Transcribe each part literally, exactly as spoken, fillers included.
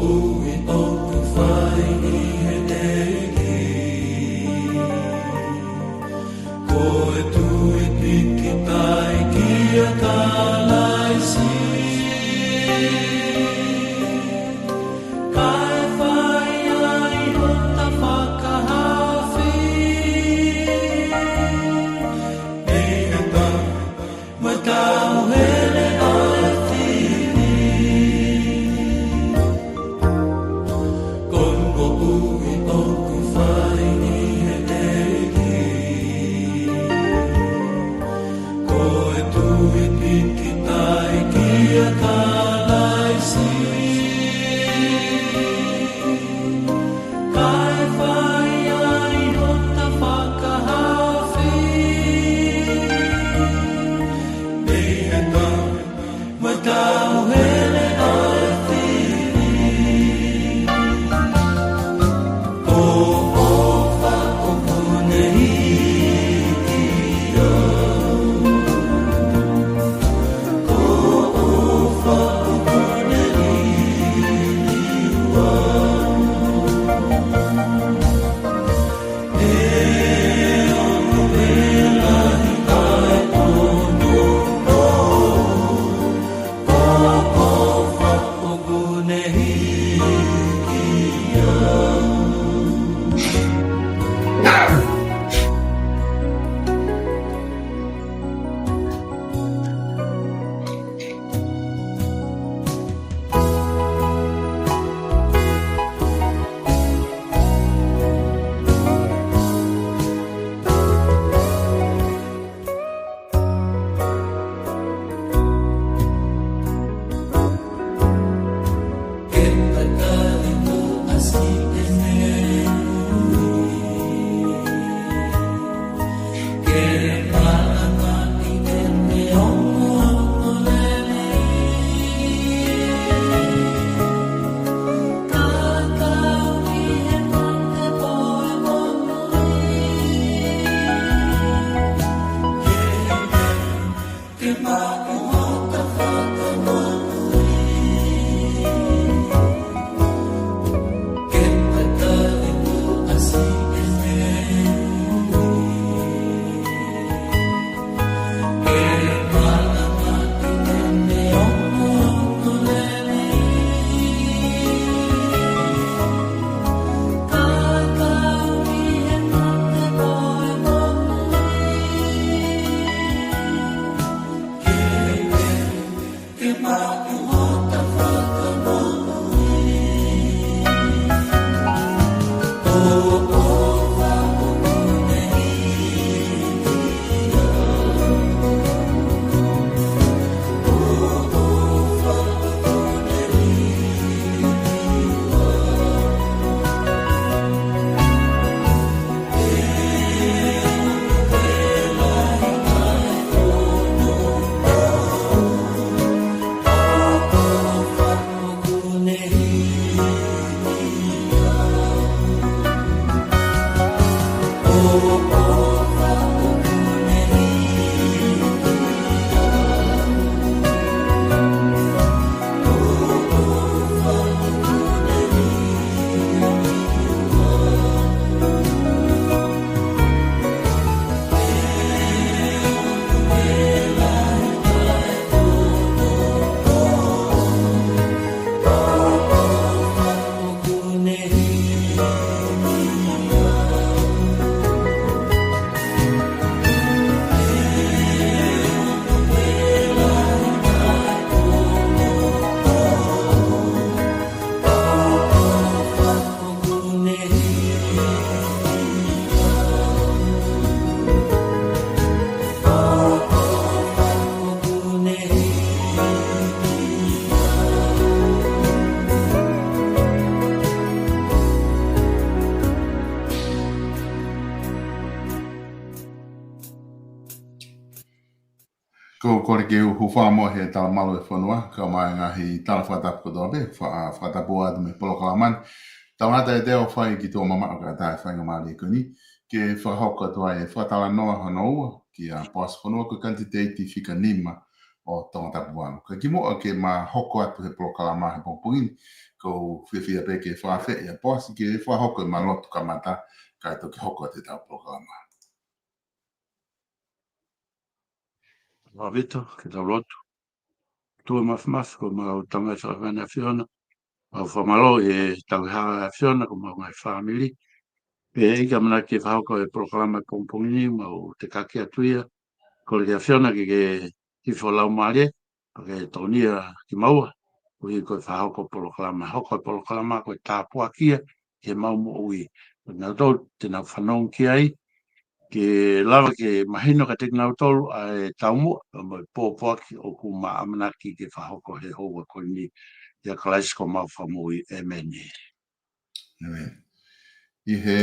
Tui ʻoku fai ʻi he ʻEiki. Ko e tui pīkitai kia Kalaisi. Kae fai ai hota fakahaofi. ʻI he tau Mo e tauhele ʻa e fili. Ko hono ui ʻoku fai ʻi he ʻEiki. Ko e tui pīkitai kia Kalaisi. Kae fai ai hota fakahaofi. Pehē ka mo e tauhele ʻa e fili. Ko e ʻofa ʻoku ne hiki au. Ko e ʻofa ʻoku ne liliu au. Ko e kole ke u hūfanga mo e talamalu ʻo e fonua, kae ʻumaʻā e ngaahi tala fakatapu kotoa pē, fa-, fakatapu atu mei he polokalama ni. Tau ngata ʻetau fai ki tuʻa mamaʻo kae ʻatā e faingamālie ko eni ke fakahoko atu ai e fakatalanoa hono ua kia Boasi Fonua, ko e kanititeiti fika nima ʻo ʻo Tongatapu valu. Ka kimuʻa ke ma hoko atu he polokalama he pongipongi ni, ʻoku ou fiefia pē ke fakaafeʻi ʻa Poasi ke fakahoko ʻema lotu kamata, kae toki hoko atu ʻetau polokalama. Mālō Vito, ke tau lotu. ʻOtua Māfimafi, ko homau Tamai Hēvani ʻAfiona, mau fakamālō ʻi he tauhi ʻa e ʻAfiona ki homau ngaahi fāmili. Pea ʻEiki, ʻamanaki ke fakahoko e polokalama he pongipongi ni, mau tekaki atu ia. Kole ki he ʻAfiona ke ke hifo ho Laumālie, pea ke tokoniʻi kimaua, koeʻuhi ko e fakahoko e polokalama, hoko e polokalama ko e tāpuaki ia ki heʻemau moʻui. Ko kinautolu te nau fanongo ki ai, ke lava ke mahino kiate kinautolu ʻa e taumuʻa, mo e pōpoaki ʻoku ma ʻamanaki ke fakahoko he houa ko eni, ʻia Kalaisi ko homau Fakamoʻui. ʻĒmeni. ʻĒmeni. ʻI he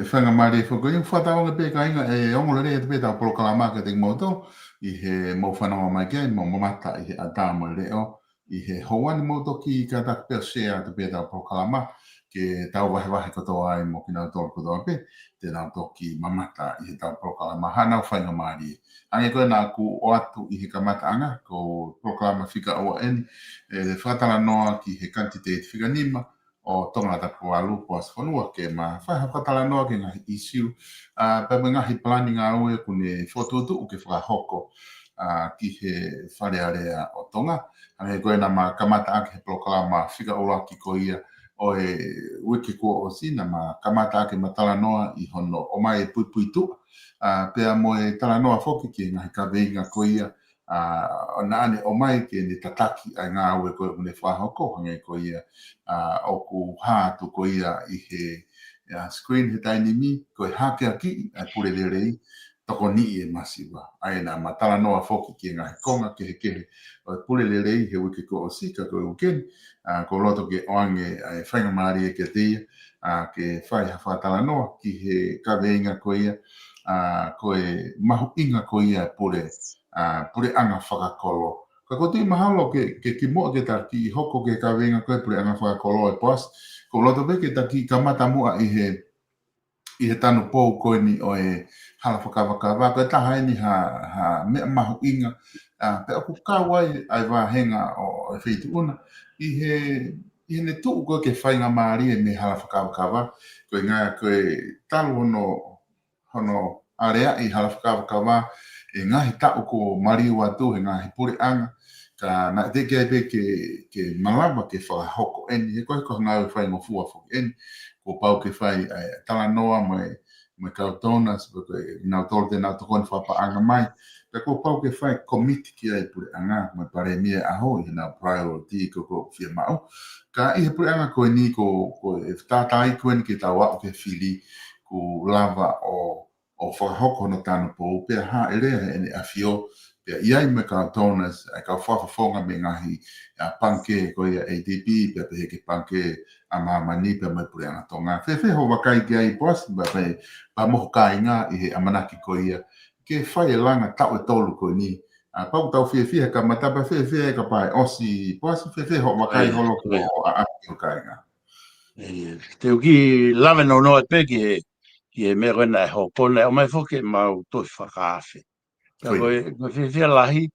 faingamālie foki ko eni, fakatauange pē kāinga ʻe ongo lelei atu pē ʻetau polokalama kiate kimoutolu, ʻi heʻemou fanongo mai ki ai, mo mamata ʻi he ʻatā mo e leʻo, ʻi he houa ni mou toki kātaki pē ʻo share atu pē ʻetau polokalama, ke tau vahevahe kotoa ai mo kinautolu kotoa pē te nau toki mamata ʻi heʻetau polokalama, haʻanau faingamālie. Hangē ko ē naʻa ku ʻoatu ʻi he kamataʻanga, ko e polokalama fika ua eni, ʻe fakatalanoa ki he kanititeiti fika nima ʻo Tongatapu valu, Poasi Fonua, ke ma fai ha fakatalanoa ki he ngaahi ʻīsiu, ʻa, pea mo e ngaahi palani ngāue ʻoku ne fokotuʻutuʻu ke fakahoko, ʻa, ki he Fale Alea ʻo Tonga. Hangē ko ē naʻa ma kamata ʻaki he polokalama fika ʻuluaki ko ia ʻo e uike kuo ʻosi, naʻa ma kamata ʻaki ʻema talanoa ʻi hono ʻomai e puipuituʻa, ʻa, pea mo e talanoa foki ki he ngaahi kaveinga ko ia, ʻa, ʻo naʻa ne ʻomai ke ne tataki ʻa e ngāue ko ē ʻoku ne fakahoko, hangē ko ia, ʻa, ʻoku hā atu ko ia ʻi he, ʻa, screen he taimi ni, ko e hakeakiʻi ʻa e pule lelei, tokoniʻi e masiva. ʻA ia naʻa ma talanoa foki ki he ngaahi konga kehekehe ʻo e pule lelei he uike kuo ʻosi, ka ko e uike ni, ʻa, ʻoku ou loto ke ʻoange ʻa e faingamālie kiate ia, ʻa, ke fai ha fakatalanoa ki he kaveinga ko ia, ʻa, ko e mahuʻinga ko ia e pule, ʻa, puleʻanga fakakolo. Ka ʻoku ou tui mahalo ke, ke kimuʻa ke ta kiʻi hoko ki he kaveinga ko e puleʻanga fakakolo ʻe Poasi, ʻoku ou loto pē ke ta kiʻi kamata muʻa ʻi he, ʻi he tanupou ko eni ʻo e hala fakakavakava, ko e taha eni ha, ha meʻa mahuʻinga, ʻa, pea ʻoku kau ai ʻa e vāhenga ʻo, ʻo e feituʻu na, ʻi he, ʻi heʻene tuʻu ko ē ke faingamālie mei he hala fakakavakava, ko e ngaahi, ko e talu hono, hono aleaʻi hala fakakavakava ʻi he ngaahi taʻu kuo maliu atu he ngaahi puleʻanga, ka naʻe teʻeki ai pē ke, ke malava ke fakahoko eni, he ko e, ko e ngāue faingofua foki eni, kuo pau ke fai ʻa e talanoa mo e, mo e kau donors, pea ko e, kinautolu te nau tokoni fakapaʻanga mai, pea kuo pau ke fai komiti ki ai e puleʻanga, mo e palēmia ʻaho, ʻi heʻenau priority ko ē ʻoku fiemaʻu. Ka ʻi he puleʻanga ko eni ʻoku, ʻoku tātāʻi ko eni ke tau aʻu ki he fili, ʻoku lava ʻo, ʻo fakahoko hono tanupou, pea hāʻele ʻa ʻEne ʻAfio, pea ʻi ai mo e kau donors, ʻa e kau fakafofonga mei he ngaahi, ʻa, pangikē ko ia ʻa e ADB, pea pehē ki he pangikē ʻa māmani, pea mo e puleʻanga Tonga. Fēfē hoʻo vakai ki ai Poasi, pea, pea, pea mo ho kāinga ʻi he ʻamanaki ko ia ke fai e langa taʻu ʻe tolu ko eni. ʻA, pea ʻoku tau fiefia he kamata, pea fēfē kapau ʻe ʻosi Poasi, fēfē hoʻo vakai holo ki hoʻo ʻaʻahi ki ho kāinga. ʻE, te u kiʻi lave nounou pē ki he, ki he meʻa ko ē naʻe hoko, naʻe ʻomai foki ʻemau tohi fakaafe. Pea ko e, ko e fiefia lahi,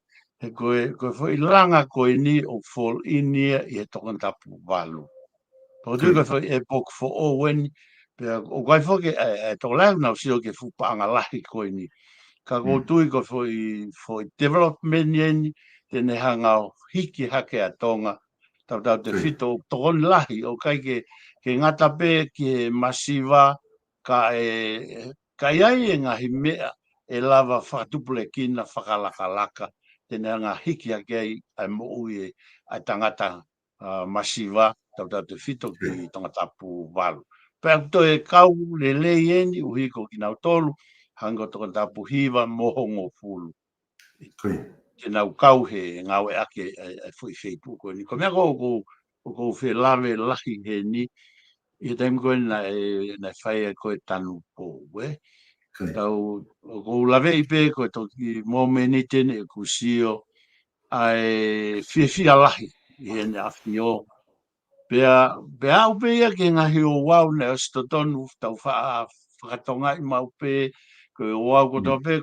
he ko e, ko e foʻi langa ko eni ʻoku fall in ia ʻi he Tongatapu valu. Pea ʻoku ou tui ko e foʻi epoki foʻou eni, pea ʻoku ʻi ai foki ʻa e, ʻa e tokolahi ʻoku nau sio ki he fuʻu paʻanga lahi ko eni. Ka ʻoku ou tui ko e foʻi, foʻi development eni, te ne hanga ʻo hiki hake ʻa Tonga, tautautefito ʻoku tokoni lahi, ʻoku ʻikai ke, ke ngata pē ki he masiva, ka ʻe, ka ʻi ai e ngaahi meʻa ʻe lava fakatupulekina, fakalakalaka, te ne hanga ʻo hiki hake ai ʻa e moʻui ʻa e tangata, ʻa, masiva, tautautefito ki Tongatapu valu. Pea ʻoku toe kau lelei eni ʻuhi ko kinautolu, hangē ko Tongatapu hiva mo hongofulu. Ke nau kau he ngāueʻaki ʻa e, ʻa e foʻi feituʻu ko eni. Ko e meʻa ko ē ʻoku, ʻoku ou fie lave lahi heni, ʻi he taimi ko ē naʻe, naʻe fai ai ko e tanupou, ē. Tau, ʻoku ou laveʻi pē ko e toki momeniti eni ʻeku sio, ʻa e fiefia lahi ʻi heʻene ʻAfio. Pea, pea aʻu pē ia ki he ngaahi ouau naʻe ʻosi totonu tau fa-, fakatongaʻi maʻu pē, ko e ouau kotoa pē,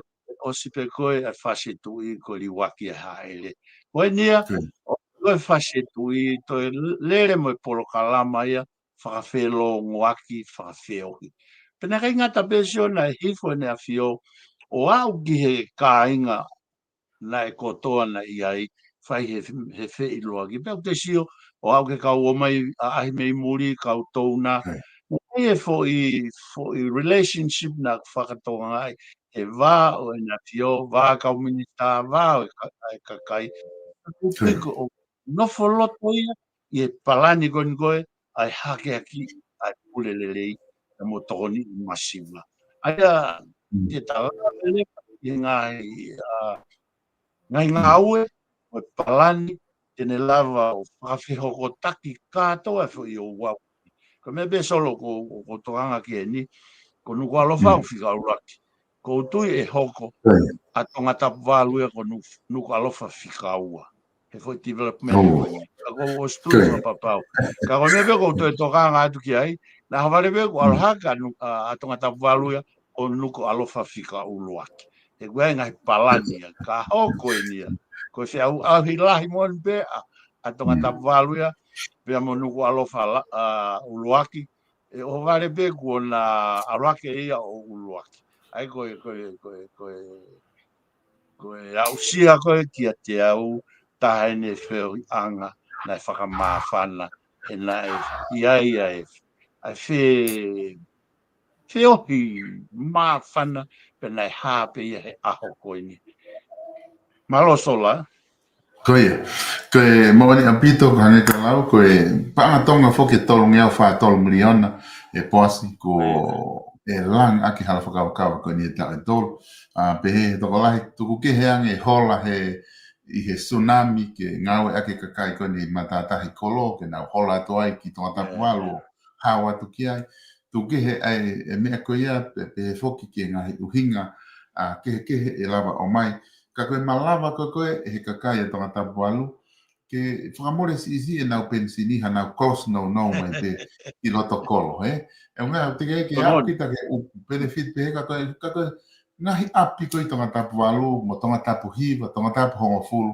ʻosi pē ko ē ʻa e Fasi Tuʻi ko e liuaki ʻa e hāʻele. Ko eni ia, ʻo, ʻo e fasi e tuʻi, toe lele mo e polokalama ia, fakafelongoaki, fakafeohi. Pea naʻe ʻikai ngata pē Sio naʻe hifo ʻEne ʻAfio, ʻo aʻu ki he kāinga naʻe kotoa naʻe ʻi ai, fai he, he feʻiloaki. Pea ʻoku te sio, ʻo aʻu ki he kau ō mai, ʻaʻahi mei muli, kau touna. Naʻe ʻi ai e foʻi, foʻi relationship naʻe fakatokangaʻi, he vā ʻo ʻEne ʻAfio, vā kau minisitā, vā ʻo e ka-, ʻa e kakai. Ko e nofo loto ia, ʻi he palani ko eni ko e, ʻa e hakeakiʻi ʻa e pule lelei, ʻa e mo tokoni ʻi masiva. ʻA ia, ke tala lele, ʻi he ngaahi, ʻa, ngaahi ngāue, mo e palani, te ne lava ʻo fakafehokotaki kātoa e foʻi ouau. Ko e meʻa pē Solo ko, ko, ko tokanga ki heni, ko Nukuʻalofa ʻoku fika ʻuluaki. Ko u tui ʻe hoko, ʻa Tongatapu valu ia ko Nu-, Nukuʻalofa fika ua. He foʻi development ko eni. Ka ko u ʻosi tui fakapapau. Ka ko e meʻa pē ko u toe tokanga atu ki ai, naʻa hā vale pē ko u ʻalu hake ʻa Nu-, ʻa, ʻa Tongatapu valu ia, ʻo Nukuʻalofa fika ʻuluaki. He ko e ngaahi palani ia, ka hoko eni ia. Ko e feʻauʻauhi lahi moʻoni pē ʻa, ʻa Tongatapu valu ia, pea mo Nukuʻalofa la-, ʻa, ʻuluaki, ʻe ʻohovale pē kuo na ʻalu hake ia ʻo ʻuluaki. ʻA ia ko e, ko e, ko e, ko e, ko e aʻusia ko e kiate au, taha ʻene feohiʻanga, naʻe fakamāfana, he naʻe ʻi ai ʻa e, ʻa e fe-, feohi māfana, pea naʻe hā pē ia he ʻaho ko eni. Mālō Sola. Ko ia. Ko e moʻoni ʻaupito, ko e hangē ko e lau, ko e paʻanga Tonga foki e tolungeau fā tolu miliona, ʻe Poasi, ko e langa ʻaki e hala fakakaukau ko eni e taʻu ʻe tolu. ʻA, pehē he tokolahi, tuku kehe ange e hola he, ʻi he tsunami ke ngāueʻaki e kakai ko eni matātahi kolo, ke nau hola atu ai ki Tongatapu valu, hao atu ki ai. Tuku kehe ʻa e, e meʻa ko ia, pe, pehē foki ki he ngaahi ʻuhinga, ʻa, kehekehe ʻe lava ʻo ʻomai. Ka ko e malava ko ē ko ē, ʻe he kakai ʻa Tongatapu valu, ke fakamole siʻisiʻi ʻenau penisini, hanau kolosi nounou mai pē ki loto kolo, ē? ʻE ʻunga, ʻoku teʻeki ke ʻalu kita ke u benefit pē, ka ko e, ka ko e ngaahi ʻapi ko ē ʻi Tongatapu valu, mo Tongatapu hiva, Tongatapu hongofulu.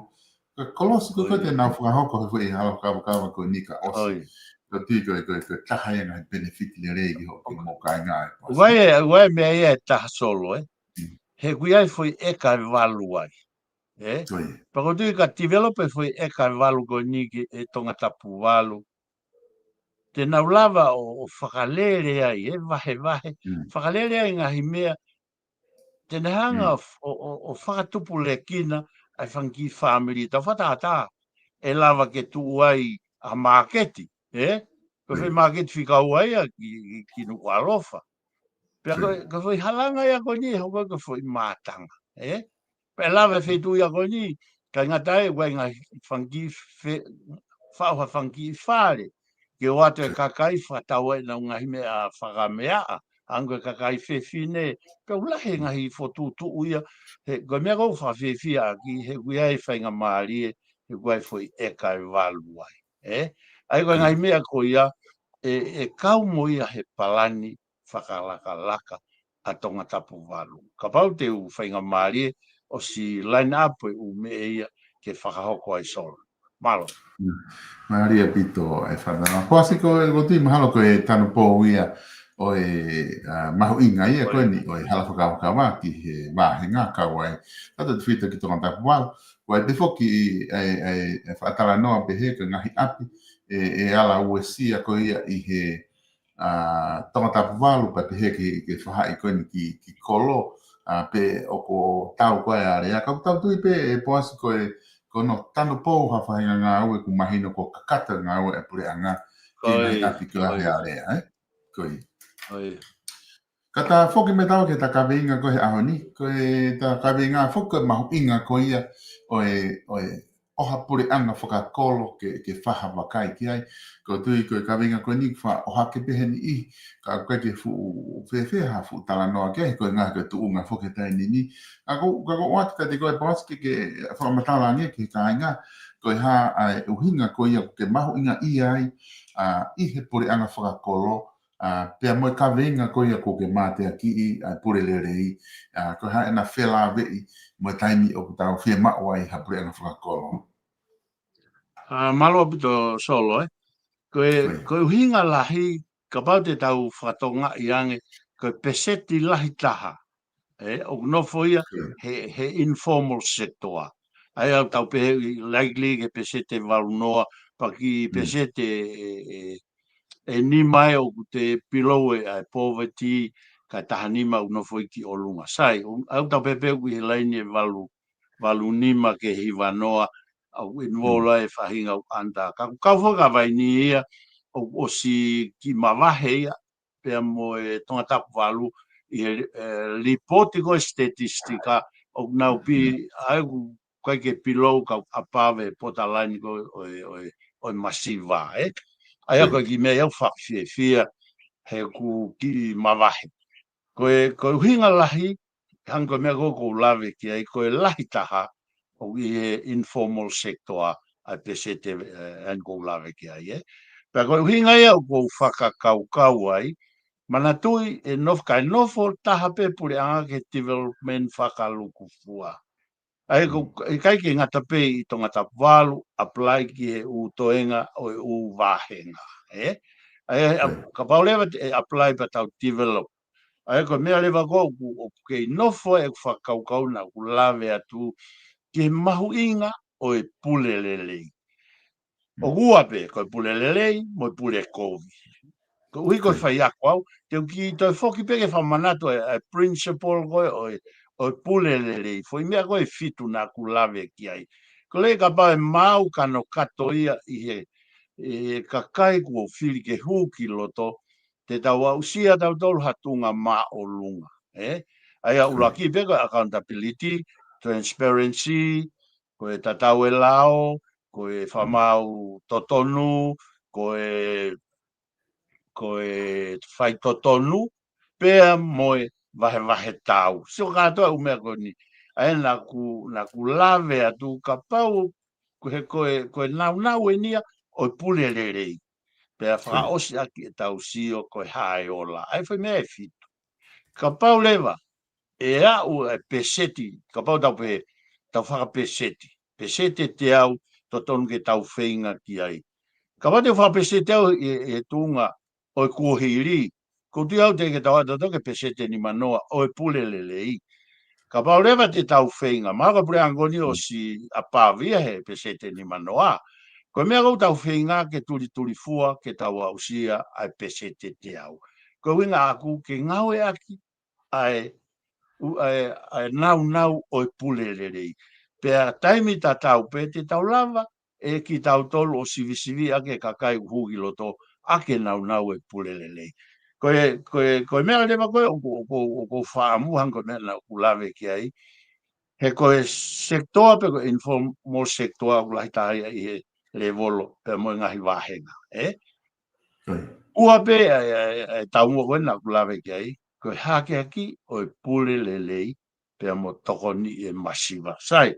Ka kolosi ko ē ko ē te nau fakahoko he foʻi hala fakakaukau ko eni ka ʻosi. Ka tui ko e, ko e, ko e taha ia ngaahi benefit lelei ki hoʻo, ki hoʻomou kāinga ē Poasi. Vai e, vai e meʻa ia ʻe taha Solo, ē? He ʻoku ʻi ai e foʻi ʻeka ʻe valu ai. Ē? Pea ʻoku ou tui ka develop e foʻi ʻeka ʻe valu ko eni ki he Tongatapu valu. Te nau lava ʻo, ʻo fakalele ai, ē, vahevahe. Fakalele ai ngaahi meʻa. Te ne hanga ʻo, ʻo, ʻo fakatupulekina ʻa e fanga kiʻi fāmili. Tau fakatātā, ʻe lava ke tuʻu ai ʻa māketi, ē? Ko e foʻi māketi fika ua ia ki, ki, ki Nukuʻalofa. Pea ko, ko e foʻi halanga ia ko eni, hoko ko e foʻi mātanga, ē? Pea lava e feituʻu ia ko eni, ʻikai ngata ai, ʻoku ʻi ai ngaahi fanga kiʻi fe-, faʻu ha fanga kiʻi fale, ke ʻoatu e kakai fakatau ai ʻenau ngaahi meʻa fakameaʻa, hangē ko e kakai fefine, pea ʻoku lahi e ngaahi fokotuʻutuʻu ia, he, ko e meʻa ʻoku ou fakafiefia ʻaki, he ʻoku ʻi ai e faingamālie, he ʻoku ʻi ai e foʻi ʻeka ʻe valu ai, ē? ʻA ia ko e ngaahi meʻa ko ia, ʻe, ʻe kau mo ia he palani, fakalakalaka ʻa Tongatapu valu. Kapau te u faingamālie ʻosi line up e ʻū meʻa ia ke fakahoko ai Solo. Mālō. Mālie ʻaupito e fana. Poasi ko e, ʻoku ou tui mahalo ko e tanupou ia ʻo e, ʻa, mahuʻinga ia ko eni ʻo e hala fakakaukau ki he vāhenga kau ai. Tata te fita ki Tongatapu valu. Ko e pē foki e, e, e fakatalanoa pehē ko e ngaahi ʻapi, e, ʻe ala uesia ko ia ʻi he ʻa, Tongatapu valu pea pehē ki, ki he faʻahi ko eni ki, ki Kolo, ʻa, pe ʻoku tau ko e alea. Ka ʻoku tau tui pē ʻe Poasi ko e, ko hono tanupou ha faʻahinga ngāue ʻoku mahino ʻoku kakato e ngāue ʻa e puleʻanga ki he ngaahi ʻapi ko ia he alea, ē? Ko ia. Ka ta foki mai ʻetau ki heʻeta kaveinga ko ē he ʻaho ni, ko ʻeta kaveinga foki ko e mahuʻinga ko ia ʻo e, ʻo e ʻoha puleʻanga fakakolo ke, ke fai ha vakai ki ai. ʻOku ou tui ko e kaveinga ko eni ʻoku faʻa ʻohake pē he niʻihi, ka ʻoku ʻikai ke fuʻu fēfē ha fuʻu talanoa ki ai, ko e ngaahi ko e tuʻunga foki he taimi ni. Ka ʻoku, ka ʻoku ou ʻoatu kiate koe Poasi ke, ke fakamatala ange ki he kāinga, ko e hā ʻa e ʻuhinga ko ia ʻoku ke mahuʻingaʻia ai, ʻa, ʻi he puleʻanga fakakolo, ʻa, pea mo e kaveinga ko ia ʻoku ke mateakiʻi, ʻa, pule lelei, ʻa, ko e hā ʻena felāveʻi mo e taimi ʻoku tau fiemaʻu ai ha puleʻanga fakakolo. ʻA, mālō ʻaupito Solo, ē. Ko e, ko e ʻuhinga lahi, kapau te tau fakatokangaʻi ange, ko e peseti lahi taha. Ē, ʻoku nofo ia he, he informal sector. ʻA ia ʻoku tau pehē ʻoku likely ke peseti ʻe valu noa, pea ki peseti ʻe, ʻe, ʻe nima ē ʻoku te piloe ʻa e poverty, kae taha nima ʻoku nofo ia ki ʻolunga. Sai, ʻoku, ʻoku tau pehē pē ʻoku ʻi he laini ʻe valu, valu nima ki he hiva noa, ʻoku involve ai e faʻahinga ʻoku under. Ka ʻoku kau foki ʻa Vainī ia, ʻoku ʻosi kiʻi mavahe ia, pea mo e Tongatapu valu, ʻi he, ē, lipooti ko e statistika, ʻoku nau pē, ʻa ia ʻoku ʻikai ke piloe ka ʻoku above e borderline ko ē ʻo e, ʻo e, ʻo e masiva, ē. ʻA ia ko e kiʻi meʻa ia ʻoku fakafiefia, he ʻoku kiʻi mavahe. Ko e, ko e ʻuhinga lahi, hangē ko e meʻa ko ē ʻoku ou lave ki ai, ko e lahi taha, ʻoku ʻi he informal sector ʻa e peseti, ē, hangē ko ʻeku lave ki ai, ē. Pea ko e ʻuhinga ia ʻoku ou fakakaukau ai, manatuʻi ʻe nofo, kae nofo taha pē puleʻanga ki he development fakalukufua. ʻA ia ʻoku ʻikai ke ngata pē ʻi Tongatapu valu, apply ki he ʻū toenga ʻo e ʻū vāhenga, ē? ʻA ia, kapau leva te apply pea tau develop. ʻA ia ko e meʻa leva ko ē ʻoku, ʻoku kei nofo ʻeku fakakaukau naʻa ku lave atu ki he mahuʻinga ʻo e pule lelei. ʻOku ua pē, ko e pule lelei, mo e pule kovi. Koeʻuhi ko e faiako au, te u kiʻi toe foki pē ke fakamanatu e, e principle ko ē ʻo e, ʻo e pule lelei. Foʻi meʻa ko ē ʻe fitu naʻa ku lave ki ai. Ko e lea kapau ʻe maau kanokato ia ʻi he, ʻe kakai kuo fili ke hū ki loto, te tau aʻusia tautolu ha tuʻunga māʻolunga, ē? ʻA ia ʻuluaki pē ko e accountability, transparency, ko e tatau e lao, ko e fakamaau totonu, ko e, ko e fai totonu, pea mo e vahevahe tau. Sio kātoa ʻū meʻa ko eni. ʻA ia naʻa ku, naʻa ku lave atu kapau, ko e, ko e, ko e naunau eni ia ʻo e pule lelei. Pea fakaʻosi ʻaki ʻetau sio ko e hā e ola. ʻA ia foʻi meʻa ʻe fitu. Kapau leva, ʻe aʻu e peseti, kapau tau pē, tau fakapeseti. Peseti ʻe teau, totonu ke tau feinga ki ai. Kapau te u fakapeseti au ʻi, ʻi he tuʻunga ʻo e kuohili, ʻoku ou tui au te ke tau aʻu tautolu ki he peseti ʻe nima noa ʻo e pule lelei. Kapau leva te tau feinga, mahalo ko e puleʻanga ko eni ʻosi above ia he peseti ʻe nima noa. Ko e meʻa ʻoku tau feinga ke tulitulifua, ke tau aʻusia ʻa e peseti ʻe teau. Ko e ʻuhinga ʻaʻaku ke ngāueʻaki ʻa e, ʻa e, ʻa e naunau ʻo e pule lelei. Pea taimi tatau pē te tau lava, ʻe kitautolu ʻo sivisiviʻaki e kakai ʻoku hū ki loto, ʻaki e naunau e pule lelei. Ko e, ko e, ko e meʻa leva ko ē ʻoku, ʻoku, ʻoku ou fakaʻamu hangē ko e meʻa naʻa ku lave ki ai. He ko e sector pē ko e informal sector ʻoku lahi taha ia ʻi he levolo pea mo e ngaahi vāhenga, ē? Ua pē ʻa e, ʻa e, ʻa e taumuʻa ko ē naʻa ku lave ki ai, ko e hākeakiʻi ʻo e pule lelei, pea mo tokoniʻi e masiva. Sai,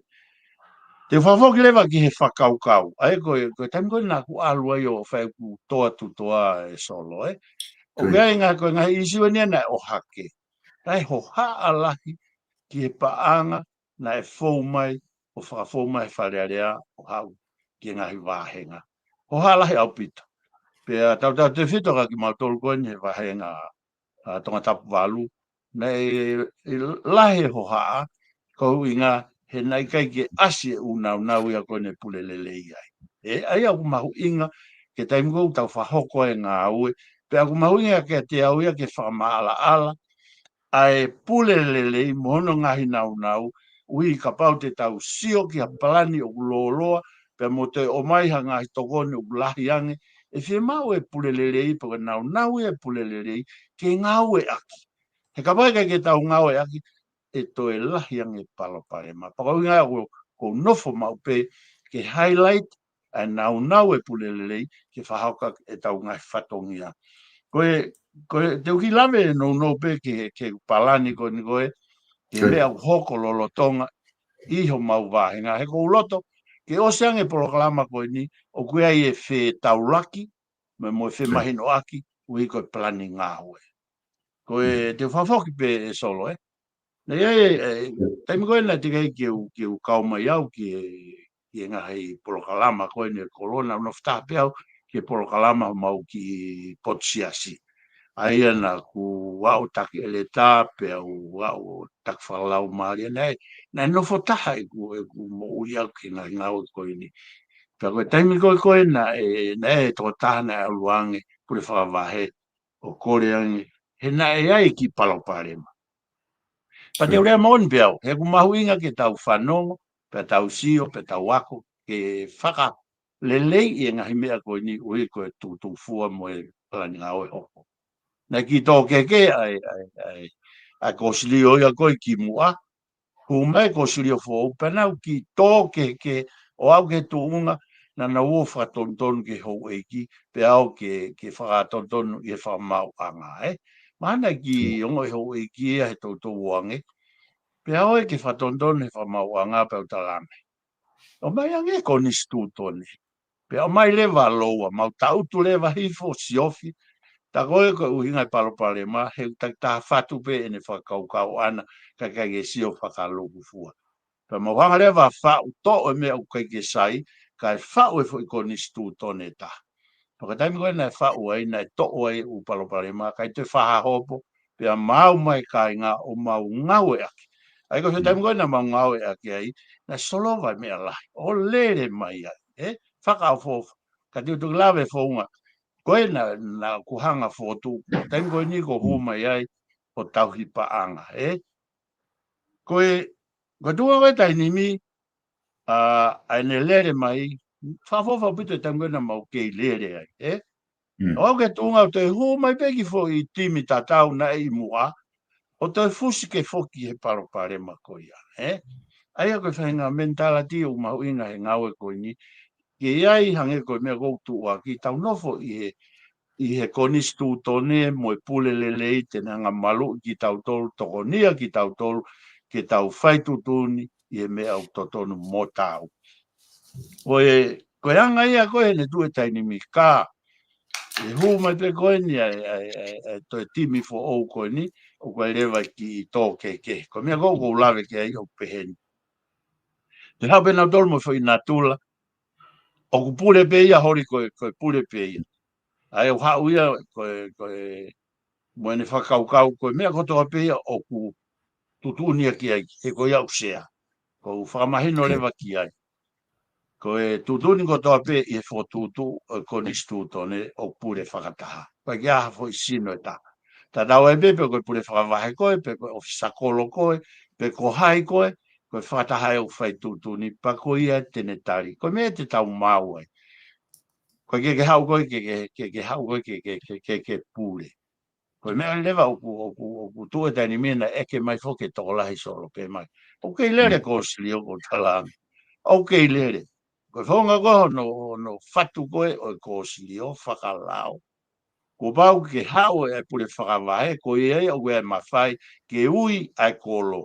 te u fakafoki leva ki he fakakaukau. ʻA ia ko e, ko e taimi ko ē naʻa ku ʻalu ai ʻo fai ʻeku toa tutoa ē Solo, ē. ʻOku ʻi ai e ngaahi, ko e ngaahi ʻīsiu eni naʻe ʻohake. Kae hohaʻa lahi ki he paʻanga naʻe fou mai, ʻo fakafou mai he Fale Alea, ʻo haʻu ki he ngaahi vāhenga. Hohaʻa lahi ʻaupito. Pea tautautefito kia kimautolu ko eni he vāhenga ʻa Tongatapu valu, naʻe, ʻe lahi e hohaʻa, ko e ʻuhinga he naʻe ʻikai ke ʻasi e ʻū naunau ia ko eni ʻe pule lelei ai. Ē, ʻa ia ʻoku mahuʻinga, ki he taimi ko ē ʻoku tau fakahoko ai e ngāue, pea ʻoku mahuʻinga kiate au ia ke fakamaʻalaʻala ʻa e pule lelei mo hono ngaahi naunau, ʻuhi kapau te tau sio ki ha palani ʻoku lōloa, pea mo toe ʻomai ha ngaahi tokoni ʻoku lahi ange, ʻe fiemaʻu e pule lelei, pe ko e naunau ia e pule lelei, ke ngāueʻaki. He kapau ʻe ʻikai ke tau ngāueʻaki, ʻe toe lahi ange e palopalema. Pea ko e ʻuhinga ia ʻoku ou nofo maʻu pē ke highlight ʻa e naunau e pule lelei ke fakahoko ʻetau ngaahi fatongia. Ko e, ko e, te u kiʻi lave nounou pē ki he, ki he palani ko eni ko ē, ki he meʻa ʻoku hoko lolotonga ʻi homau vāhenga. He ʻoku ou loto, ke ʻosi ange e polokalama ko eni, ʻoku ʻi ai e fetaulaki, mo e, mo e femahinoʻaki, ʻuhi ko e palani ngāue. Ko e, te u fakafoki pē ē Solo, ē. Naʻe ʻi ai e, e, taimi ko ē naʻe teʻeki ai ke u, ke u kau mai au ki he, ki he ngaahi polokalama ko eni ʻa e kolo, naʻa ku nofo taha pē au ki he polokalama homau kiʻi potu siasi. ʻA ia naʻa ku aʻu ʻo taki ʻeletā, pea u aʻu ʻo taki fakalaumālie. Naʻe, naʻe nofo taha ʻeku, ʻeku moʻui ʻaʻaku ki he ngaahi ngāue ko eni. Pea ko e taimi ko ē ko ē naʻe, naʻe tokotaha naʻe ʻalu ange, pule fakavahe, ʻo kole ange, he naʻe ʻi ai e kiʻi palopalema. Pea te u lea moʻoni pē au, he ʻoku mahuʻinga ke tau fanongo, pea tau sio, pea tau ako, ke fakaleleiʻi e ngaahi meʻa ko eni, ʻoku ʻi ai ko e tūtūfua mo e palani ngāue hoko. Naʻe kiʻi tō kehekehe ʻa e, ʻa e, ʻa e, ʻa e kōsilio ia ko ē kimuʻa, hū mai e kōsilio foʻou, pea nau kiʻi tō kehekehe, ʻo aʻu ki he tuʻunga naʻa nau ō ʻo fakatonutonu ki he houʻeiki, pea ō ke, ke fakatonutonu ʻi he fakamaauʻanga, ē. Mahalo naʻe kiʻi ongoʻi houʻeiki ia he toutou ō ange, pea ō ia ke fakatonutonu he fakamaauʻanga, pea u talaange, ʻomai ange e konisitūtone. Pea ʻomai leva ʻa Loua, mau taʻutu leva hifo siofi, tā ko ē ko e ʻuhinga e palopalema, he ʻoku takitaha fatu pē ʻene fakakaukau ʻana, kae ʻikai ke sio fakalūkufua. Pea mau hanga leva ʻo faʻu, toʻo e meʻa ʻoku ʻikai ke sai, kae faʻu e foʻi konisitūtone ʻe taha. Pea ko e taimi ko ē naʻe faʻu ai, naʻe toʻo ai e ʻū palopalema, ʻikai toe fakahopo, pea mau mai kāinga ʻo mau ngāueʻaki. ʻA ia ko e taimi ko ē naʻa mau ngāueʻaki ai, naʻe solova e meʻa lahi, ʻo lele mai ai, ē? Fakaʻofoʻofa. Ka te u toki lave founga. Ko ē naʻa, naʻa ku hanga ʻo fokotuʻu, taimi ko eni ko e hū mai ai ʻo tauhi paʻanga, ē? Ko e, ko e tuʻunga ko ē taimi ni, ʻa, ʻa ʻene lele mai, fakaʻofoʻofa ʻaupito e taimi ko ē naʻa mau kei lele ai, ē? ʻO aʻu ki he tuʻunga ʻo toe hū mai pē kiʻi foʻi timi tatau naʻe ʻi muʻa, ʻo toe fusi ke foki he palopalema ko ia, ē? ʻA ia ko e faʻahinga mentality ʻoku mahuʻinga he ngāue ko eni, ke ʻi ai hangē ko e meʻa ʻoku ou tuʻuaki, tau nofo ʻi he, ʻi he konisitūtone mo e pule lelei te ne hanga ʻo maluʻi kitautolu, tokonia kitautolu, ke tau fai tuʻutuʻuni ʻi he meʻa ʻoku totonu mo tautolu. Ko e, ko e anga ia ko ē heʻene tuʻu e taimi ni ka ʻe hū mai pē ko eni ʻa e, ʻa e, ʻa e, ʻa e toe timi foʻou ko eni, ʻoku ʻi ai leva e kiʻi tō kehekehe. Ko e meʻa ko ē ʻoku ou lave ki ai ʻoku pehē ni. Te haʻu pē nautolu mo e foʻi natula, ʻoku pule pē ia, holi ko e, ko e pule pē ia. ʻA ia ʻoku haʻu ia, ko e, ko e, mo ʻene fakakaukau, ko e meʻa kotoa pē ia ʻoku tuʻutuʻuni ia ki ai, he ko ia ʻoku sea. ʻOku ou fakamahino leva ki ai. Ko e tuʻutuʻuni kotoa pē ʻi he fokotuʻutuʻu ʻo e konisitūtone ʻoku pule fakataha. ʻIkai ke ʻi ai ha foʻi sino ʻe taha. Tatau ai pē pe ko e pule fakavahe koe, pe ko e ʻōfisa kolo koe, pe ko hai koe, ko e fakataha ē ʻoku fai tuʻutuʻuni, pea ko ia te ne tali. Ko e meʻa te tau maʻu ai. ʻIkai ke, ke haʻu koe, ke, ke, ke, ke haʻu koe, ke, ke, ke, ke, ke pule. Ko e meʻa leva ʻoku, ʻoku, ʻoku tuʻu e taimi ni naʻe ʻeke mai foki e tokolahi solo pē mai. ʻOku kei lele e kōsilio, ʻoku ou talaange. ʻOku kei lele. Ko e founga ko ē hono, hono fatu ko ē ʻo e kōsilio fakalao. Kuo pau ke haʻu e pule fakavahe, ko ia ia ʻoku ʻi ai e mafai ke ui ʻa e kolo.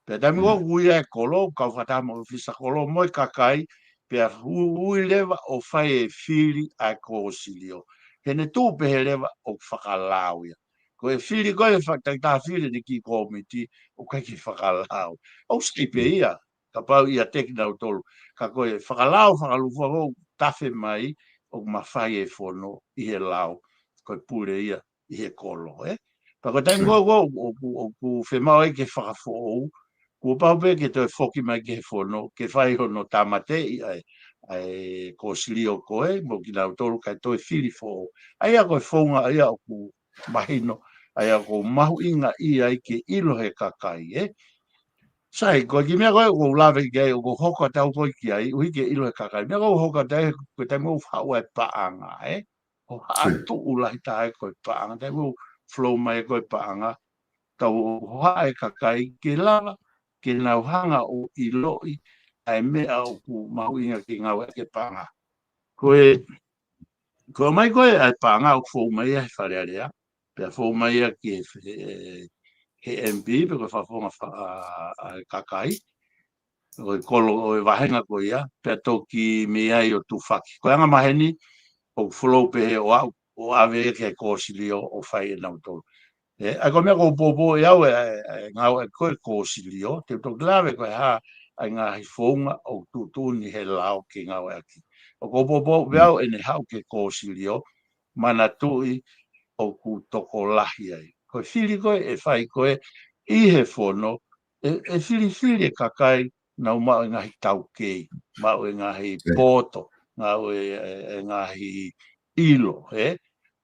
Pea taimi ko ē ʻoku ui ai e kolo, kau fakataha mo e ʻōfisa kolo mo e kakai, pea hu-, ui leva ʻo fai e fili ʻa e kōsilio. Heʻene tuʻu pehē leva ʻoku fakalao ia. Ko e fili ko ē, fa-, takitaha fili ʻene kiʻi kōmiti, ʻoku ʻikai ke fakalao. ʻOku sai pē ia, kapau ʻe ʻiate kinautolu. Ka ko e fakalao fakalūkufua ʻoku tafe mai, ʻoku mafai e fono ʻi he lao. Ko e pule ia ʻi he kolo, ē? Pea ko e taimi ko ē ʻoku, ʻoku, ʻoku fiemaʻu ai ke fakafoʻou, kuo pau pē ke toe foki mai ki he fono, ke fai hono tāmateʻi ʻa e, ʻa e kōsilio ko ē, mo kinautolu kae toe fili foʻou. ʻA ia ko e founga ia ʻoku mahino, ʻa ia ʻoku mahuʻinga ia ai ke ʻilo he kakai, ē? Sai, ko e kiʻi meʻa ko ē ʻoku ou lave ki ai, ʻoku ou hoko atu au ko ē ki ai, ʻuhi ke ʻilo he kakai. Meʻa ʻoku ou hoko atu ai, ko e taimi ʻoku ou haʻu ai e paʻanga, ē? ʻO haʻu atu lahi taha ai ko e paʻanga, taimi ʻoku flow mai ko ē paʻanga, tau hohaʻa e kakai ke lava, ke nau hanga ʻo ʻiloʻi ʻa e meʻa ʻoku mahuʻinga ke ngāueʻaki e paʻanga. Ko e, ko e ʻomai ko ē ʻa e paʻanga ʻoku fou mai ia he Fale Alea, pea fou mai ia ki he, he, he M P, pe ko e fakafofonga fa-, ʻa, ʻa e kakai, ʻo e kolo ʻo e vāhenga ko ia, pea toki mei ai ʻo tufaki. Ko e anga maheni, ʻoku flow pē he ʻo aʻu, ʻo ʻave ia ki he kōsilio ʻo fai ʻe nautolu. Ē, ʻa ia ko e meʻa ʻoku ou poupou ʻe au ē, ʻa e, ʻa e ngāue ko ē kōsilio, te u toki lave ko e hā ʻa e ngaahi founga ʻoku tuʻutuʻuni he lao ke ngāueʻaki. ʻOku ou poupou pē au ʻene haʻu ki he kōsilio, manatuʻi ʻoku tokolahi ai. Ko e fili ko ē ʻe fai ko ē ʻi he fono, ʻe, ʻe filifili e kakai naʻa nau maʻu e ngaahi taukei, maʻu e ngaahi poto, maʻu e, e, e ngaahi ʻilo, ē?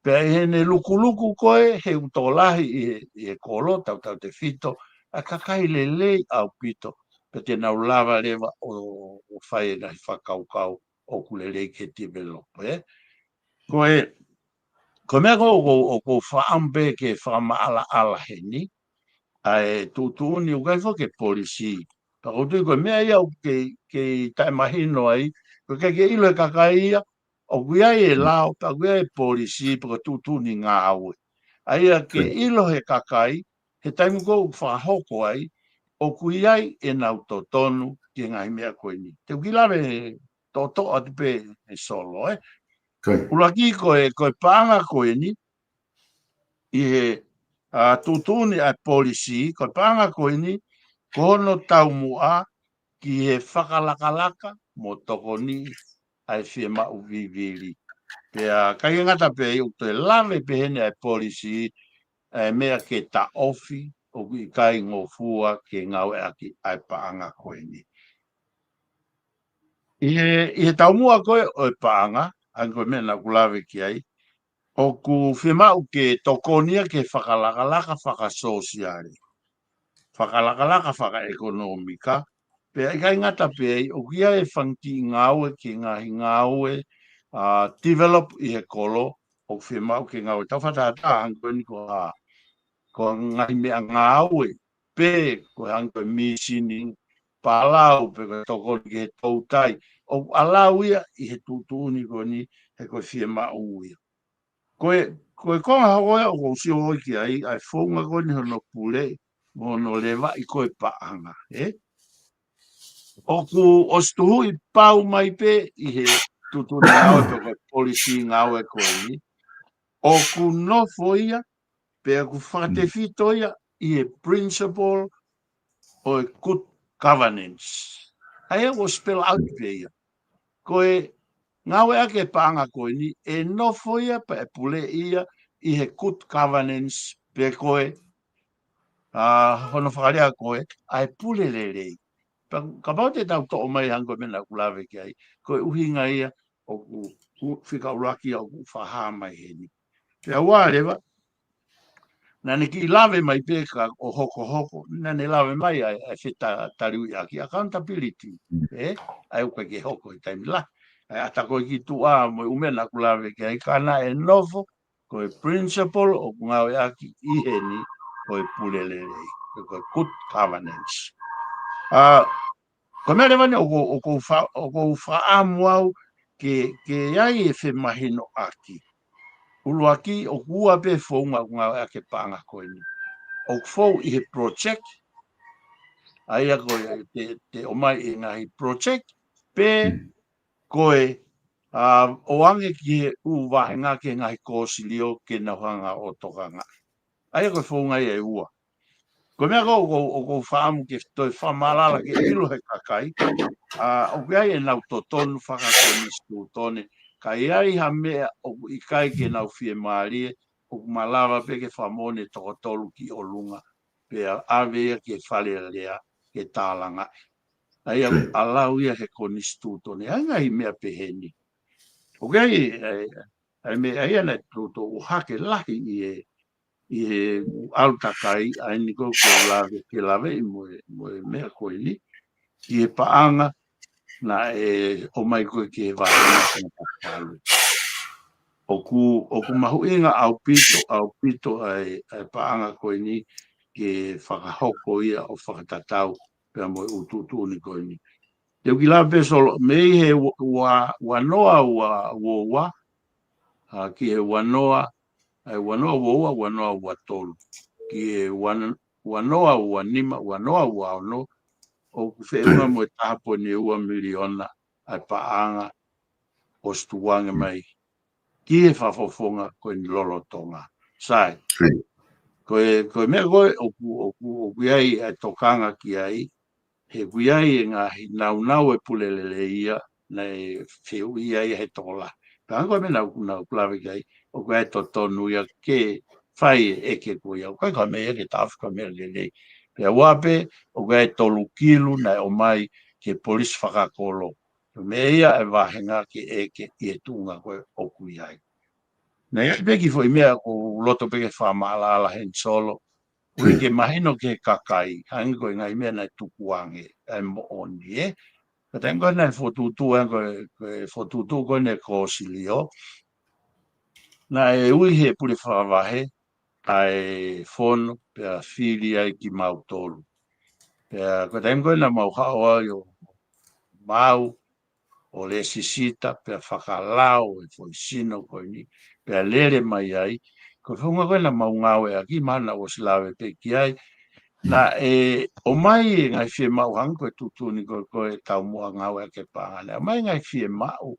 Pea ʻi heʻene lukuluku ko ē he ʻoku tokolahi ʻi he, ʻi he kolo, tautautefito ʻa e kakai lelei ʻaupito, pea te nau lava leva ʻo, ʻo fai e ngaahi fakakaukau ʻoku lelei ke develop, ē? Ko e, ko e meʻa ko ē ʻoku ou, ʻoku ou fakaʻamu pē ke fakamaʻalaʻala heni, ʻa e tuʻutuʻuni ʻoku ʻikai foki ke polisī. Pea ʻoku ou tui ko e meʻa ia ʻoku kei, kei taʻemahino ai, ʻoku ʻikai ke ʻilo he kakai ia, ʻoku ʻi ai e lao, pea ʻoku ʻi ai e polisī, pea ko e tuʻutuʻuni ngāue. ʻA ia ke ʻilo he kakai, he taimi ko ē ʻoku fakahoko ai, ʻoku ʻi ai ʻenau totonu ki he ngaahi meʻa ko eni. Te u kiʻi lave toʻotoʻo atu pē ʻe Solo, ē? ʻUluaki ko e, ko e paʻanga ko eni, ʻi he, ʻa, tuʻutuʻuni ʻa e polisī, ko e paʻanga ko eni, ko hono taumuʻa ki he fakalakalaka mo tokoniʻi ʻa e fiemaʻu vivili. Pea ʻikai ke ngata pē ʻoku toe lave pē heni ʻa e polisī, ʻa e meʻa ke taʻofi, ʻoku ʻikai ngofua ke ngāueʻaki ʻa e paʻanga ko eni. ʻI he, ʻi he taumuʻa ko ē ʻo e paʻanga, ʻa ia ko e meʻa naʻa ku lave ki ai, ʻoku fiemaʻu ke tokoni ia ke fakalakalaka fakasōsiale, fakalakalaka fakaʻekonōmika, pea ʻikai ngata pē ai, ʻoku ʻi ai e fanga kiʻi ngāue ki he ngaahi ngāue, ʻa, develop ʻi he kolo, ʻoku fiemaʻu ke ngāue. Tau fakatahataha hangē ko eni ko ha, ko e ngaahi meʻangāue, pe ko e hangē ko e mīsini palau, pe ko e tokoni ki he toutai. ʻOku ʻalu ia ʻi he tuʻutuʻuni ko eni he ko e fiemaʻu ia. Ko e, ko e konga hoko ia ʻoku ou sio ki ai, ʻa e founga ko eni hono pule, mo hono levaʻi ko e paʻanga, ē? ʻOku ʻosi tuhuʻi pau mai pē ʻi he tuʻutuʻuni ngāue pe ko e polisī ngāue ko eni. ʻOku nofo ia, pe ʻoku fakatefito ia ʻi he principle ʻo e good governance. ʻA ia ʻoku spell out pē ia. Ko e ngāueʻaki e paʻanga ko eni, ʻe nofo ia pe ʻe pule ia ʻi he good governance pe ko e, ʻa, hono fakalea ko e, ʻa e pule lelei. Pea kapau te tau toʻo mai hangē ko e meʻa naʻa ku lave ki ai, ko e ʻuhinga ia ʻoku, ʻoku fika ʻuluaki ia ʻoku fakahā mai heni. Pea ua leva, naʻa ne kiʻi lave mai pē ka ʻo hokohoko, naʻa ne lave mai ʻa e, ʻa e feta-, taliuiʻaki, accountability, ē? ʻA ia ʻoku ʻikai ke hoko he taimi lahi. ʻA ia ʻata ko ē ki tuʻa mo e ʻū meʻa naʻa ku lave ki ai ka naʻe nofo, ko e principle ʻoku ngāueʻaki ʻi heni, ko e pule lelei, ko e good governance. ʻA, ko e meʻa leva eni ʻoku, ʻoku fa-, ʻoku ou fakaʻamu au ke, ke ʻi ai e femahinoʻaki. ʻUluaki, ʻoku ua pē founga ʻoku ngāueʻaki e paʻanga ko eni. ʻOku fou ʻi he project, ʻa ia ko e te, te ʻomai e ngaahi project, pe ko e, ʻa, ʻoange ki he ʻū vāhenga ki he ngaahi kōsilio ke nau hanga ʻo tokangaʻi. ʻA ia ko e founga ia ʻe ua. Ko e meʻa ko ē ʻoku, ʻoku ou fakaʻamu ke toe fakamaʻalaʻala ke ʻilo he kakai, ʻa, ʻoku ʻi ai ʻenau totonu fakakonisitūtone, ka ʻi ai ha meʻa ʻoku ʻikai ke nau fiemālie, ʻoku malava pē ke fakamoʻoni toko tolu ki ʻolunga, pea ʻave ia ki he fale alea ke tālangaʻi. ʻA ia ʻoku ʻalu ia he konisitūtone, ʻa e ngaahi meʻa peheni. ʻOku ʻi ai, ʻa e, ʻa e meʻa ia naʻe toutou ʻohake lahi ʻi he, ʻi he ʻalu takai, ʻa eni ko ē ʻoku ou lave, ke laveʻi mo e, mo e meʻa ko eni, ki he paʻanga naʻe ʻomai ko ē ki he vāhenga ko ē naʻa ku lave. ʻOku, ʻoku mahuʻinga ʻaupito, ʻaupito ʻa e, ʻa e paʻanga ko eni ke fakahoko ia ʻo fakatatau pea mo e ʻū tuʻutuʻuni ko eni. Te u kiʻi lave pē Solo, mei he ua, ua, ua noa ua, ua ua, ʻa, ki he ua noa, ʻa e ua noa ua ua, ua noa ua tolu. Ki he ua, ua noa ua nima, ua noa ua ono, ʻoku feʻunga mo e taha poini ua miliona ʻa e paʻanga ʻosi tukuange mai ki he fakafofonga ko eni lolotonga. Sai. Ko e, ko e meʻa ko ē ʻoku, ʻoku, ʻoku ʻi ai ʻa e tokanga ki ai, he ʻoku ʻi ai e ngaahi naunau e pule lelei ia, naʻe fehuʻia ia he tokolahi. Pea hangē ko e meʻa naʻa ku, naʻa ku lave ki ai, ʻoku ʻi ai e totonu ia ke fai e ʻeke ko ia, ʻoku ʻikai ko ha meʻa ia ke taʻofi, ko ha meʻa lelei. Pea ua pē, ʻoku ʻi ai e tolu kilu naʻe ʻomai ki he polisi fakakolo. Ko e meʻa ia e vāhenga ke ʻeke ʻi he tuʻunga ko ē ʻoku ʻi ai. Naʻe ʻi ai pē kiʻi foʻi meʻa ʻoku ou loto pē ke fakamaʻalaʻala heni Solo, ʻoku ʻikai ke mahino ki he kakai, hangē ko e ngaahi meʻa naʻe tukuange, ʻa e moʻoni, ē. Ka taimi ko ē naʻe fokotuʻutuʻu, ē, ko e, ko e fokotuʻutuʻu ko ē ʻa e Kōsilio, naʻe ui he pule fakavahe ʻa e fono, pea fili ai kimautolu. Pea ko e taimi ko ē naʻa mau haʻu ai ʻo mau, ʻo lēsisita, pea fakalao e foʻi sino ko eni, pea lele mai ai, ko e founga ko ē naʻa mau ngāueʻaki, mahalo naʻa ku ʻosi lave pē ki ai, naʻe ʻomai e ngaahi fiemaʻu hangē ko e tuʻutuʻuni ko ē ʻa e taumuʻa ngāueʻaki e paʻanga. Naʻe ʻomai e ngaahi fiemaʻu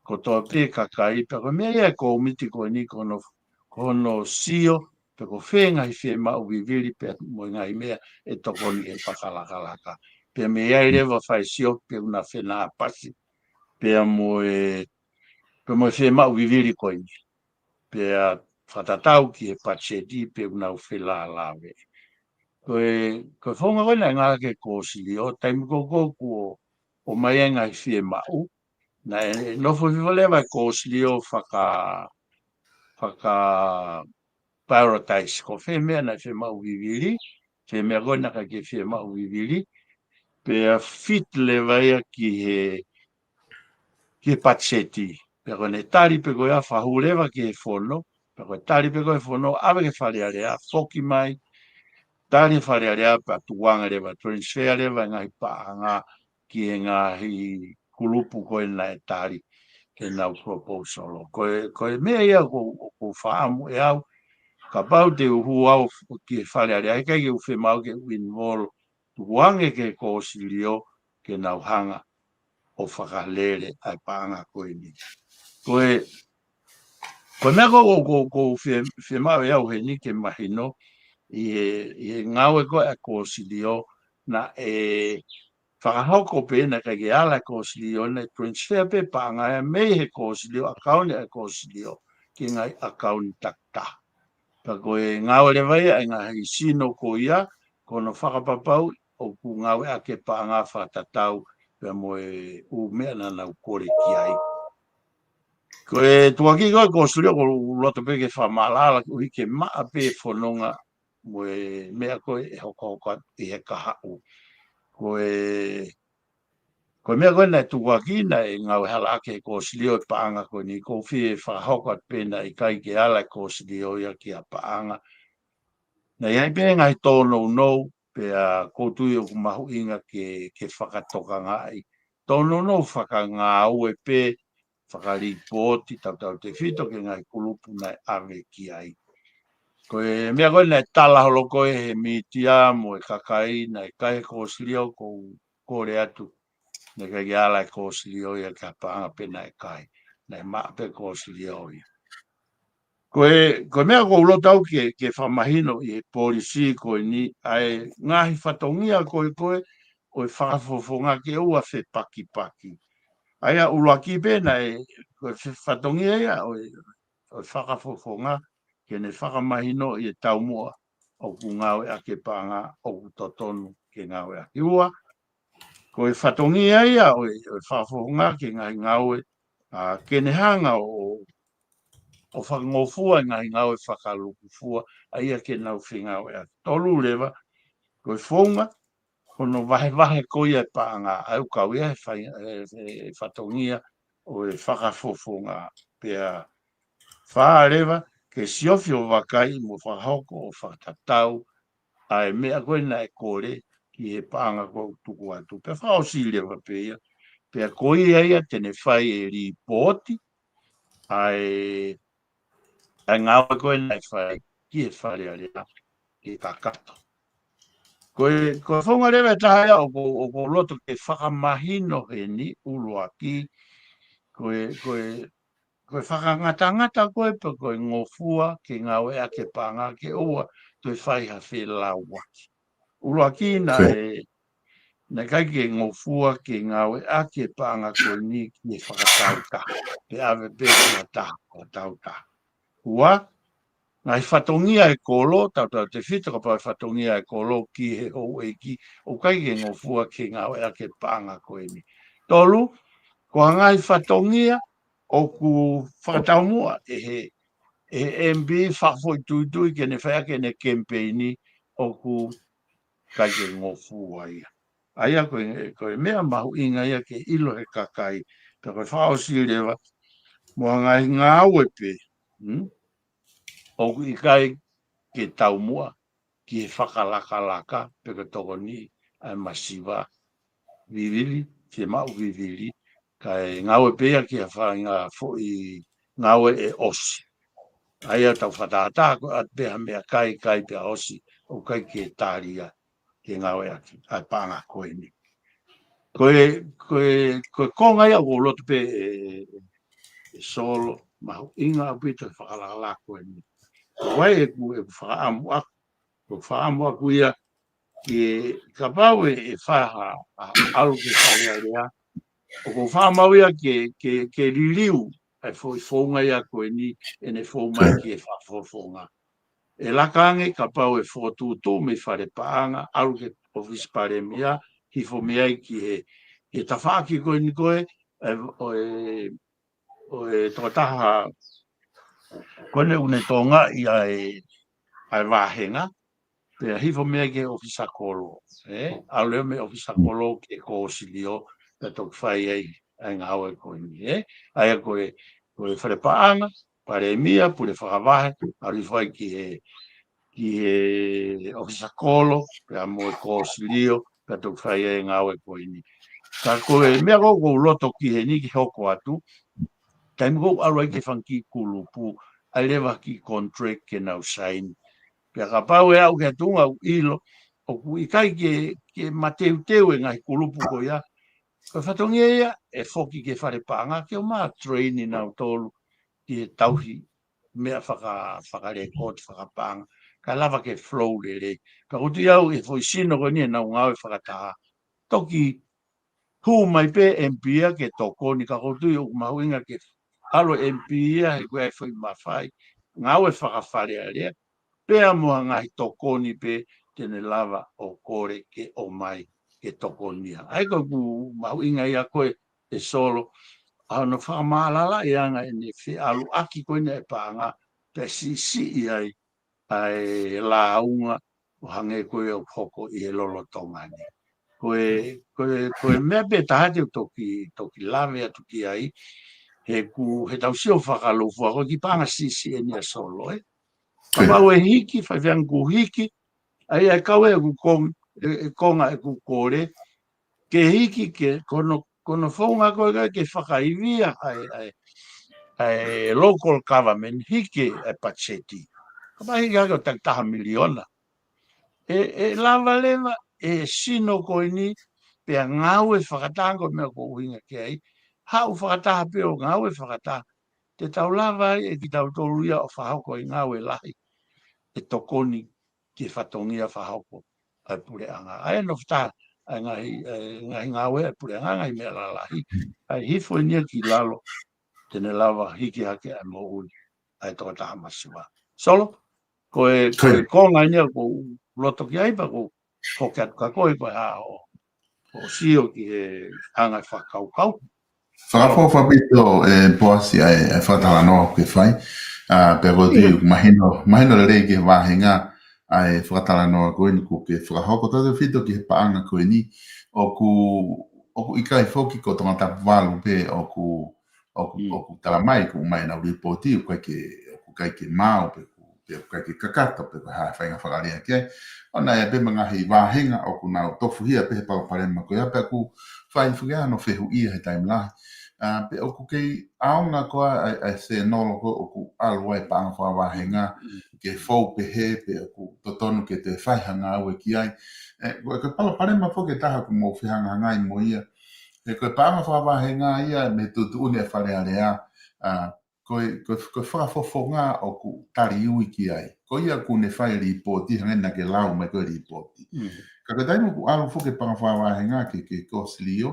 kotoa pē ʻa e kakai, pea ko e meʻa ia e kōmiti ko eni ko hono, ko hono sio, pe ko fē ngaahi fiemaʻu vivili pea mo e ngaahi meʻa ʻe tokoni ke fakalakalaka. Pea mei ai leva fai sio pe ʻoku na fenāpasi pea mo e, pea mo e fiemaʻu vivili ko eni. Pea fakatatau ki he patiseti pe ʻoku nau felālāveʻi. Ko e, ko e founga ko ē naʻe ngāueʻaki ʻe he Kōsilio, taimi ko ē kuo ʻomai ai e ngaahi fiemaʻu, naʻe nofo hifo leva e Kōsilio faka, faka prioritize, ko fē meʻa naʻe fiemaʻu vivili, fē meʻa ko ē naʻe ʻikai ke fiemaʻu vivili, pea fit leva ia ki he, ki he patiseti. Pea ko ʻene tali pē ko ia, fakahū leva ki he fono, pea ko e tali pē ko ē ʻa e fono, ʻave ki he Fale Alea, foki mai, tali Fale Alea, pea tukuange leva, transfer leva e ngaahi paʻanga ki he ngaahi kulupu ko ē naʻe tali ke nau proposal. Ko e, ko e meʻa ia ʻoku, ʻoku ou fakaʻamu ʻe au, kapau te u hū au ki he Fale Alea, ʻikai ke u fiemaʻu ke u involve, tukuange ki he Kōsilio ke nau hanga ʻo fakalele ʻa e paʻanga ko eni. Ko e, ko e meʻa ko ē ʻoku, ʻoku, ʻoku ou fie, fiemaʻu ʻe au heni ke mahino, ʻi he, ʻi he ngāue ko ē ʻa e Kōsilio, naʻe fakahoko pē, naʻe ʻikai ke ala e Kōsilio, naʻe transfer pē paʻanga ia mei he Kōsilio, ʻakauni ʻa e Kōsilio, ki he ngaahi ʻakauni takitaha. Pea ko e ngāue leva ia ʻa e ngaahi sino ko ia, ko hono fakapapauʻi ʻoku ngāueʻaki e paʻanga fakatatau pea mo e ʻū meʻa naʻa nau kole ki ai. Ko e tuʻuaki ko ē ʻa e Kōsilio ʻoku ou loto pē ke fakamaʻalaʻala koeʻuhi ke maʻa pē e fononga mo e meʻa ko ē ʻe hokohoko atu ʻi he kahaʻu. Ko e, ko e meʻa ko ē naʻe tukuakiʻi, naʻe ngāue halaʻaki ʻe he Kōsilio e paʻanga ko eni, ʻoku ou fie fakahoko atu pē naʻe ʻikai ke ala e Kōsilio ia ki ha paʻanga. Naʻe ʻi ai pē ngaahi tōnounou, pea ʻoku ou tui ʻoku mahuʻinga ke, ke fakatokangaʻi. Tōnounou fakangāue pē, fakalipooti, tautautefito ki he ngaahi kulupu naʻe ʻave ki ai. Ko e meʻa ko ē naʻe tala holo ko ē ʻe he mītia mo e kakai, naʻe ʻikai ʻe he Kōsilio, ʻoku ou kole atu, naʻe ʻikai ke ala e Kōsilio ia ki ha paʻanga pea naʻe ʻikai. Naʻe maʻa pē Kōsilio ia. Ko e, ko e meʻa ʻoku ou loto au ke, ke fakamahino ʻi he polisi ko eni, ʻa e ngaahi fatongia ko ē ko ē ʻo e fakafofonga ke ʻoua fepakipaki. ʻA ia ʻuluaki pē naʻe, ko e fe-, fatongia ia ʻo e, ʻo e fakafofonga ke ne fakamahinoʻi e taumuʻa ʻoku ngāueʻaki e paʻanga ʻoku totonu ke ngāueʻaki. Ua, ko e fatongia ia ʻo e, ʻo e fakafofonga ki he ngaahi ngāue, ʻa, ke ne hanga ʻo, ʻo fakangofua e ngaahi ngāue fakalukufua, ʻa ia ke nau fengāueʻaki. Tolu leva, ko e founga, ko hono vahevahe ko ia e paʻanga, ʻa ia ʻoku kau ia he fai-, e, e fatongia ʻo e fakafofonga. Pea fā leva, ke siofi ʻo vakai mo fakahoko ʻo fakatatau ʻa e meʻa ko ē naʻe kole ki he paʻanga ʻoku tuku atu. Pea fakaʻosi leva pē ia, pea ko ia ia te ne fai e lipooti ʻa e, ʻa e ngāue ko ē naʻe fai ki he Fale Alea ke kakato. Ko e, ko e founga leva ʻe taha ia ʻoku, ʻoku ou loto ke fakamahino heni ʻuluaki, ko e, ko e, ko e fakangatangata ko ē pe ko e ngofua ke ngāueʻaki e paʻanga ke ʻoua toe fai ha felāuaki. ʻUluaki naʻe, naʻe ʻikai ke ngofua ke ngāueʻaki e paʻanga ko eni ki he fakatautaha, pe ʻave pē ki ha taha fakatautaha. Ua, ngaahi fatongia e kolo, tautautefito kapau e fatongia e kolo ki he houʻeiki, ʻoku ʻikai ke ngofua ke ngāueʻaki e paʻanga ko eni. Tolu, ko e ngaahi fatongia ʻoku fakataumuʻa ʻe he, ʻe he M P fakafoʻituitui ke ne fai ʻaki ʻene kemipeini ʻoku ʻikai ke ngofua ia. ʻA ia ko e, ko e meʻa mahuʻinga ia ke ʻilo he kakai, pea ko e fakaʻosi leva, mo e ngaahi ngāue pē, hmm? ʻOku ʻikai ke taumuʻa ki he fakalakalaka pe ko e tokoni ʻa e masiva vivili, fiemaʻu vivili, kae ngāue pē ia ki ha faʻahinga foʻi ngāue ʻe ʻosi. ʻA ia tau fakatātā ko e ʻatu pē ha meʻakai, kai pea ʻosi, ʻoku ʻikai ke tali ia ke ngāueʻaki ʻa e paʻanga ko eni. Ko e, ko e, ko e konga ia ʻoku ou loto pē ʻe, ʻe, ʻe Solo, mahuʻinga ʻaupito e fakalakalaka ko eni. Ko e ʻeku, ʻeku fakaʻamu ʻaku, ʻeku fakaʻamu ʻaku ia ke kapau ʻe, ʻe fai ha, ha ʻalu ki Fale Alea, ʻoku ou fakaʻamu ia ke, ke, ke liliu ʻa e foʻi founga ia ko eni ʻene fou mai ki he fakafofonga. ʻE laka ange kapau ʻe fokotuʻutuʻu mei Fale Paʻanga, ʻalu ki he ʻOfisi Palēmia, hifo mei ai ki he, ki he tafaʻaki ko eni ko e, ʻo e, ʻo e tokotaha ko eni ʻoku ne tokangaʻi ʻa e, ʻa e vāhenga, pea hifo mei ai ki he ʻOfisa Kolo, ē? ʻAlu leva mei he ʻOfisa Kolo ki he Kōsilio, pea toki fai ai ʻa e ngāue ko eni, ē? ʻA ia ko e, ko e Fale Paʻanga, Palēmia, Pule Fakavahe, ʻalu hifo ai ki he, ki he ʻOfisa Kolo, pea mo e Kōsilio, pea toki fai ai e ngāue ko eni. Ka ko e meʻa ko ē ʻoku ou loto ki heni ke hoko atu, taimi ko ē ʻoku ʻalu ai ki he fanga kiʻi kulupu, ʻai leva ha kiʻi contract ke nau sign. Pea kapau ʻe aʻu ki he tuʻunga ʻoku ʻilo, ʻoku ʻikai ke, ke mateuteu e ngaahi kulupu ko ia, ko e fatongia ia ʻe foki ki he Fale Paʻanga ke ʻomai ha train ʻa nautolu ki he tauhi meʻa faka-, fakalēkooti, fakapaʻanga, kae lava ke flow lelei. Ka ʻoku ou tui au ʻi he foʻi sino ko eni ʻenau ngāue fakataha, toki hū mai pē M P ia ke tokoni, ka ʻoku ou tui ʻoku mahuʻinga ke ʻalu M P ia he ko e ʻai foʻi mafai, ngāue faka-Fale Alea, pea mo ha ngaahi tokoni pē te ne lava ʻo kole ke ʻomai ke tokonia. ʻA ia ko ʻeku mahuʻinga ia ko ē ʻe Solo, ʻa hono fakamālalaʻi ange ʻene feʻaluʻaki ko eni e paʻanga, pea siʻisiʻi ai ʻa e lāunga ʻo hangē ko ia ʻoku hoko ʻi he lolotonga ni. Ko e, ko e, ko e meʻa pē taha te u toki, toki lave atu ki ai, he ʻoku, he tau sio fakalūkufua, ko e kiʻi paʻanga siʻisiʻi eni ʻa Solo, ē. Kapau ʻe hiki, fai fēfē ʻeku hiki, ʻa ia ʻe kau ʻeku kong-, ʻe, ʻe konga ʻeku kole, ke hiki ke, ko hono, ko hono founga ko ē ke fakaivia ʻa e, ʻa e, ʻa e local government hiki ʻa e patiseti. Kapau hiki hake ʻo taki taha miliona. ʻE, ʻe lava leva, ʻe sino ko eni, pea ngāue fakataha ko e meʻa ʻoku ou ʻuhinga ki ai. Haʻu fakataha pē ʻo ngāue fakataha. Te tau lava ai ʻe kitautolu ia ʻo fakahoko e ngāue lahi. ʻE tokoni ki he fatongia fakahoko ʻa e puleʻanga. ʻA ia nofo taha, ʻa e ngaahi, ʻa e ngaahi ngāue ʻa e puleʻanga, ngaahi meʻa lalahi. ʻA ia hifo eni ia ki lalo, te ne lava hiki hake ʻa e moʻui ʻa e tokotaha masiva. Solo, ko e, ko e konga eni ia ʻoku ou loto ki ai pea ʻoku ou hoki atu kia koe ko e hā hoʻo, hoʻo sio ki he anga e fakakaukau. Fakafou ʻaupito ʻe Poasi ʻa e, ʻa e fakatalanoa ʻoku ke fai. ʻA, pea ʻoku ou tui ʻoku mahino, mahino lelei ki he vāhenga ʻa e fakatalanoa ko eni ʻoku ke fakahoko tautautefito ki he paʻanga ko eni. ʻOku, ʻoku ʻikai foki ko Tongatapu valu pē ʻoku, ʻoku, ʻoku tala mai, ʻoku ʻomai ʻenau lipooti, ʻoku ʻikai ke, ʻoku ʻikai ke maau, pe ʻoku, pe ʻoku ʻikai ke kakato, pe ko e hā e faʻahinga fakalea ki ai. ʻOku ʻi ai pē mo e ngaahi vāhenga ʻoku nau tofuhia pē he palopalema ko ia, pea ʻoku fai foki ai hono fehuʻia he taimi lahi. ʻA, pe ʻoku kei ʻaonga koā ʻa e, ʻa e sēnolo ko ē ʻoku ʻalu ai e paʻanga fakavāhenga, ke fou pehē, pe ʻoku totonu ke toe fai ha ngāue ki ai. ʻE, ko e, ko e palopalema foki ʻe taha ʻoku mou fehangahangai mo ia. He ko e paʻanga fakavāhenga ia mei he tuʻutuʻuni ʻa e Fale Alea, ʻa, ko e, ko e, ko e fakafofonga ʻoku tali ui ki ai. Ko ia ʻoku ne fai lipooti, hangē naʻa ke lau mai ko e lipooti. Ka ko e taimi ʻoku ʻalu foki e paʻanga fakavahenga ki he, ki he kōsilio,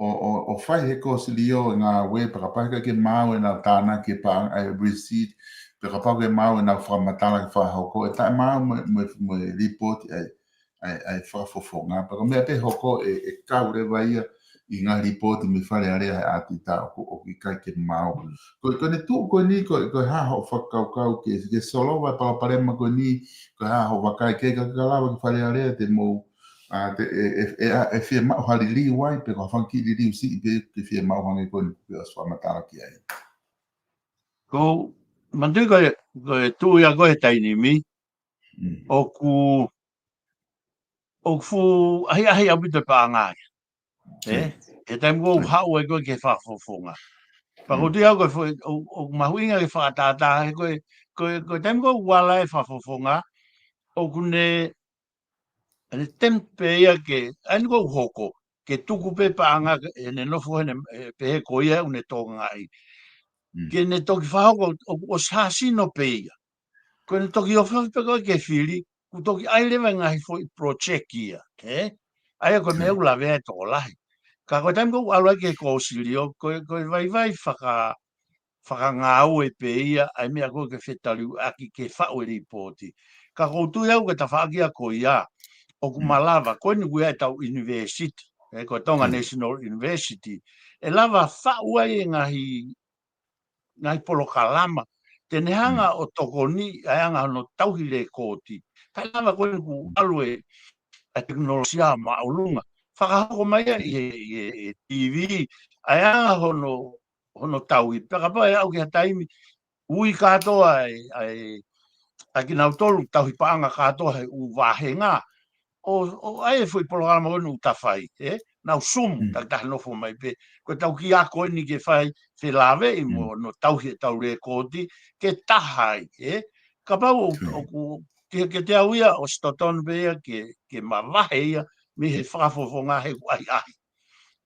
ʻo, ʻo, ʻo fai he kōsilio e ngāue, pea kapau ʻikai ke maau ʻenau tānaki e paʻanga, e receipt, pea kapau ʻikai ke maau ʻenau fakamatala ke fakahoko, ʻe taʻemaau mo e, mo e, mo e lipooti ʻa e, ʻa e, ʻa e fakafofonga. Pea ko e meʻa pē ʻe hoko ʻe, ʻe kau leva ia ʻi he ngaahi lipooti mei Fale Alea he ʻaho ʻe taha ʻoku, ʻoku ʻikai ke maau. Ko, ko ʻene tuʻu ko eni, ko, ko e hā hoʻo fakakaukau ke, ke solova e palopalema ko eni, ko e hā hoʻo vakai ki ai, ka, ka lava ki Fale Alea te mou, ʻa, te, ʻe, ʻe, ʻe, ʻe fiemaʻu ha liliu ai, pe ko ha fanga kiʻi liliu siʻi pē ke fiemaʻu hangē ko eni kuo ʻosi fakamatala ki ai. Ko, manatuʻi ko e, ko e tuʻu ia ko e taimi ni, ʻoku, ʻoku fuʻu ʻahiʻahi ʻaupito e paʻanga ia. ʻE? He taimi ʻoku haʻu ai ko ē ki he fakafofonga. Pea ko e tuʻu ia ko e fo-, ʻo, ʻoku mahuʻinga ke fakatātā, he ko e, ko e, ko e taimi ʻoku ala e fakafofonga, ʻoku ne, ʻene tempt pē ia ke, ʻa eni ʻoku hoko, ke tuku pē paʻanga ke, ʻene nofo hene, ʻe, pehē ko ia ʻoku ne tokangaʻi. Ke ne toki fakahoko, ʻo, ʻosi hāsino pē ia. Ko ʻene toki ofiofi pē ko ē ke fili, kuo toki ʻai leva e ngaahi foʻi project ia, ē? ʻA ia ko e meʻa ʻoku lavea e tokolahi. Ka ko e taimi ʻoku ʻalu ai ki he kōsilio, ko e, ko e vaivai faka-, fakangāue pē ia, ʻa e meʻa ko ē ke fetaliuʻaki ke faʻu e lipooti. Ka ʻoku ou tui au ko e tafaʻaki ia ko ia, ʻoku malava, ko eni ʻoku ʻi ai ʻetau university, ē, ko e Tonga National University. ʻE lava faʻu ai e ngaahi ngaahi polokalama, te ne hanga ʻo tokoni, ʻa e anga hono tauhi lēkooti. Kae lava ko eni kuo ʻalu e, ʻa e tekinolosia māʻolunga. Fakahoko mai ia ʻi he, ʻi he, ʻi he T V, ʻa e anga hono, hono tauhi. Pea kapau ʻe aʻu ki ha taimi, ui kātoa e, ʻa e, ʻa kinautolu tauhi paʻanga kātoa he ʻū vāhenga. ʻO, ʻo ʻai e foʻi polokalama ko eni ʻoku ta fai, ē? Nau Zoom, takitaha nofo mai pē. Ko ʻetau kiʻi ako eni ke fai, felāveʻi mo hono tauhi ʻetau lēkooti, ke taha ai, ē? Kapau ʻo, ʻoku, ke, ke te au ia, ʻosi totonu pē ia, ke, ke mavahe ia, mei he fakafofonga he ʻoku ʻahiʻahi.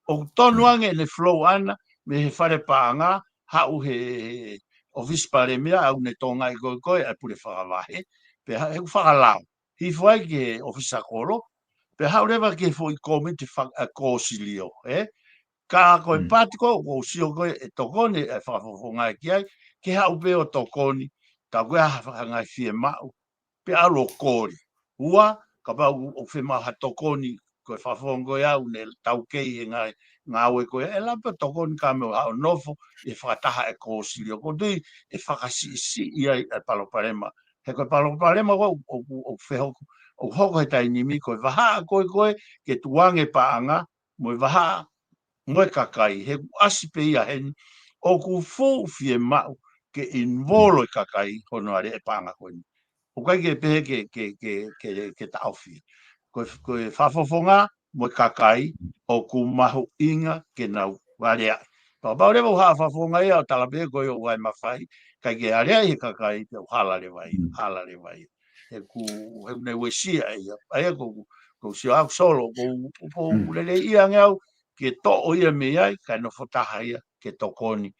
ʻOku tonu ange ʻene flow ʻana, mei he fale paʻanga, haʻu he, he ʻofisi palēmia, ʻa ʻoku ne tokangaʻi ko ē, ko ē, ʻa e pule fakavahe, pea ha-, he ʻoku fakalao. Hifo ai ki he ʻofisa kolo, pea haʻu leva ki he foʻi kōmiti fak-, ʻa, kōsilio, ē? Ka ko e paati ko ē, ʻoku ou sio ko ē, ʻe tokoni e fakafofonga ki ai, ke haʻu pē ʻo tokoni, tā ko ē ha, ha ngaahi fiemaʻu, pea ʻalu ʻo kole. Ua, kapau ʻoku, ʻoku fiemaʻu ha tokoni, ko e fakafofonga ko ia ʻoku ne taukei he ngaahi, ngāue ko ia, ʻe lava pē ʻo tokoni ka mo haʻu ʻo nofo, ʻi he fakataha e kōsilio. ʻOku ou tui, ʻe fakasiʻisiʻi ai e palopalema. He ko e palopalema ko ē, ʻoku, ʻoku, ʻoku fehoko, ʻoku hoko he taimi ni, ko e vahaʻa ko ē ko ē, ke tuʻu ange paʻanga, mo e vahaʻa, mo e kakai, he ʻoku ʻasi pē ia heni, ʻoku fuʻu fiemaʻu ke involve e kakai hono alea e paʻanga ko eni. ʻOku ʻikai ke pehē ke, ke, ke, ke, ke taʻofi. Ko e, ko e fakafofonga mo e kakai ʻoku mahuʻinga ke nau aleaʻi. Pea kapau leva ʻoku haʻu e fakafofonga ia ʻo tala pē ko e ʻoku ʻi ai e mafai, ʻikai ke aleaʻi he kakai, pea ʻoku hala leva ia, hala leva ia. He ʻoku, he ʻoku ne uesia ia, ʻa ia ʻoku, ʻoku ou sio au Solo, ʻoku, ʻoku, ʻoku lelei ia ange au, ke toʻo ia mei ai, kae nofo taha ia, ke tokoni,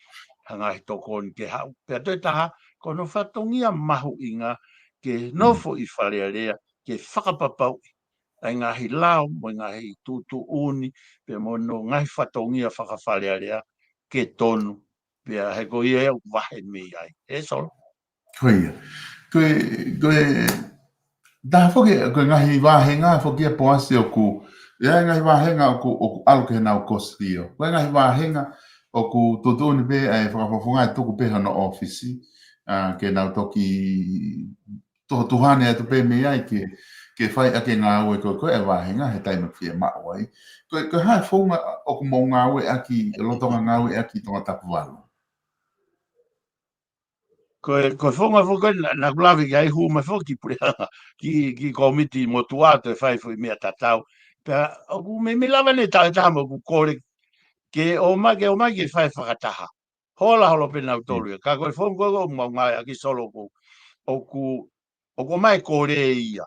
ha ngaahi tokoni ke haʻu. Pea toe taha, ko hono fatongia mahuʻinga, ke nofo ʻi Fale Alea, ke fakapapauʻi, ʻa e ngaahi lao, mo e ngaahi tuʻutuʻuni, pea mo hono ngaahi fatongia faka-Fale Alea, ke tonu, pea he ko ia ia ʻoku vahe mei ai. ʻE Solo? Ko ia. Ko e, ko e, taha foki, ko e ngaahi vāhenga foki ia Poasi ʻoku, ʻi ai e ngaahi vāhenga ʻoku, ʻoku ʻalu ki heʻenau kōsilio. Ko e ngaahi vāhenga ʻoku tuʻutuʻuni pē ʻa e fakafofonga ʻe tuku pē hono ʻōfisi, ʻa, ke nau toki tokotuhane atu pē mei ai ke, ke fai ʻaki e ngāue ko ē, ko e vāhenga he taimi ʻoku fiemaʻu ai. Ko e, ko e hā e founga ʻoku mou ngāueʻaki, lolotonga ngāueʻaki Tongatapu valu? Ko e, ko e founga foki ko ē naʻa, naʻa ku lave ki ai hū mai foki ki puleʻanga, ki, ki kōmiti motuʻa ʻo toe fai foʻi meʻa tatau. Pea, ʻoku meimei lava ʻene taʻu ʻe taha mo ʻeku kole, ke ō mai, ke ō mai ke fai fakataha. Hola holo pē nautolu ia. Ka ko e founga ko ē ʻoku mau ngāueʻaki Solo ʻoku, ʻoku, ʻoku ʻomai e kole ia.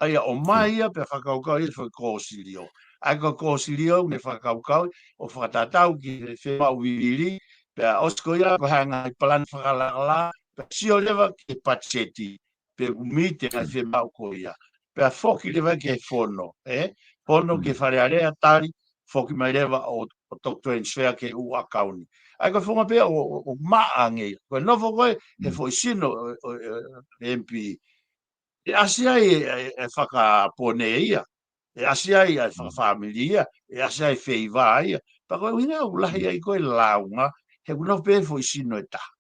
ʻA ia ʻomai ia pea fakakaukau ia foʻi kōsilio. ʻA ia ko e kōsilio ʻoku ne fakakaukau ʻo fakatatau ki he fiemaʻu vivili, Pea ʻosi ko ia ko e hanga ʻi palani fakalāngilangi, pea sio leva ki he patiseti, pe ʻoku miti e ngaahi fiemaʻu ko ia. Pea foki leva ki he fono, ē? Fono ki he Fale Alea tali, foki mai leva ʻo, ʻo toki transfer ki he ʻū ʻakauni. ʻA ia ko e founga pē ʻo, ʻo, ʻo maʻa ange ia. Ko e nofo ko ē he foʻi sino ʻo, ʻo, ʻo, M P. ʻE ʻasi ai e, e, e fakapone ia. ʻE ʻasi ai e fakafāmili ia. ʻE ʻasi ai e feiva ia. Pea ko e ʻuhinga ʻoku lahi ai ko e lāunga, he ʻoku nofo pē he foʻi sino ʻe taha.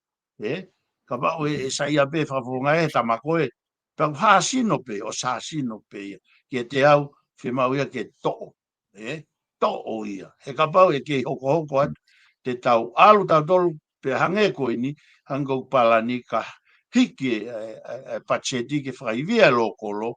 Ē? Kapau ʻe, ʻe saiʻia pē fakafofonga e tama ko ē. Pea ʻoku hā sino pē, ʻosi hā sino pē ia. Kiate au, fiemaʻu ia ke toʻo. Ē? Toʻo ia. He kapau ʻe kei hokohoko atu, te tau ʻalu tautolu, pea hangē ko eni, hangē ko e palani ka hiki e, e, e, e patiseti ke fakaivia e lōkolo,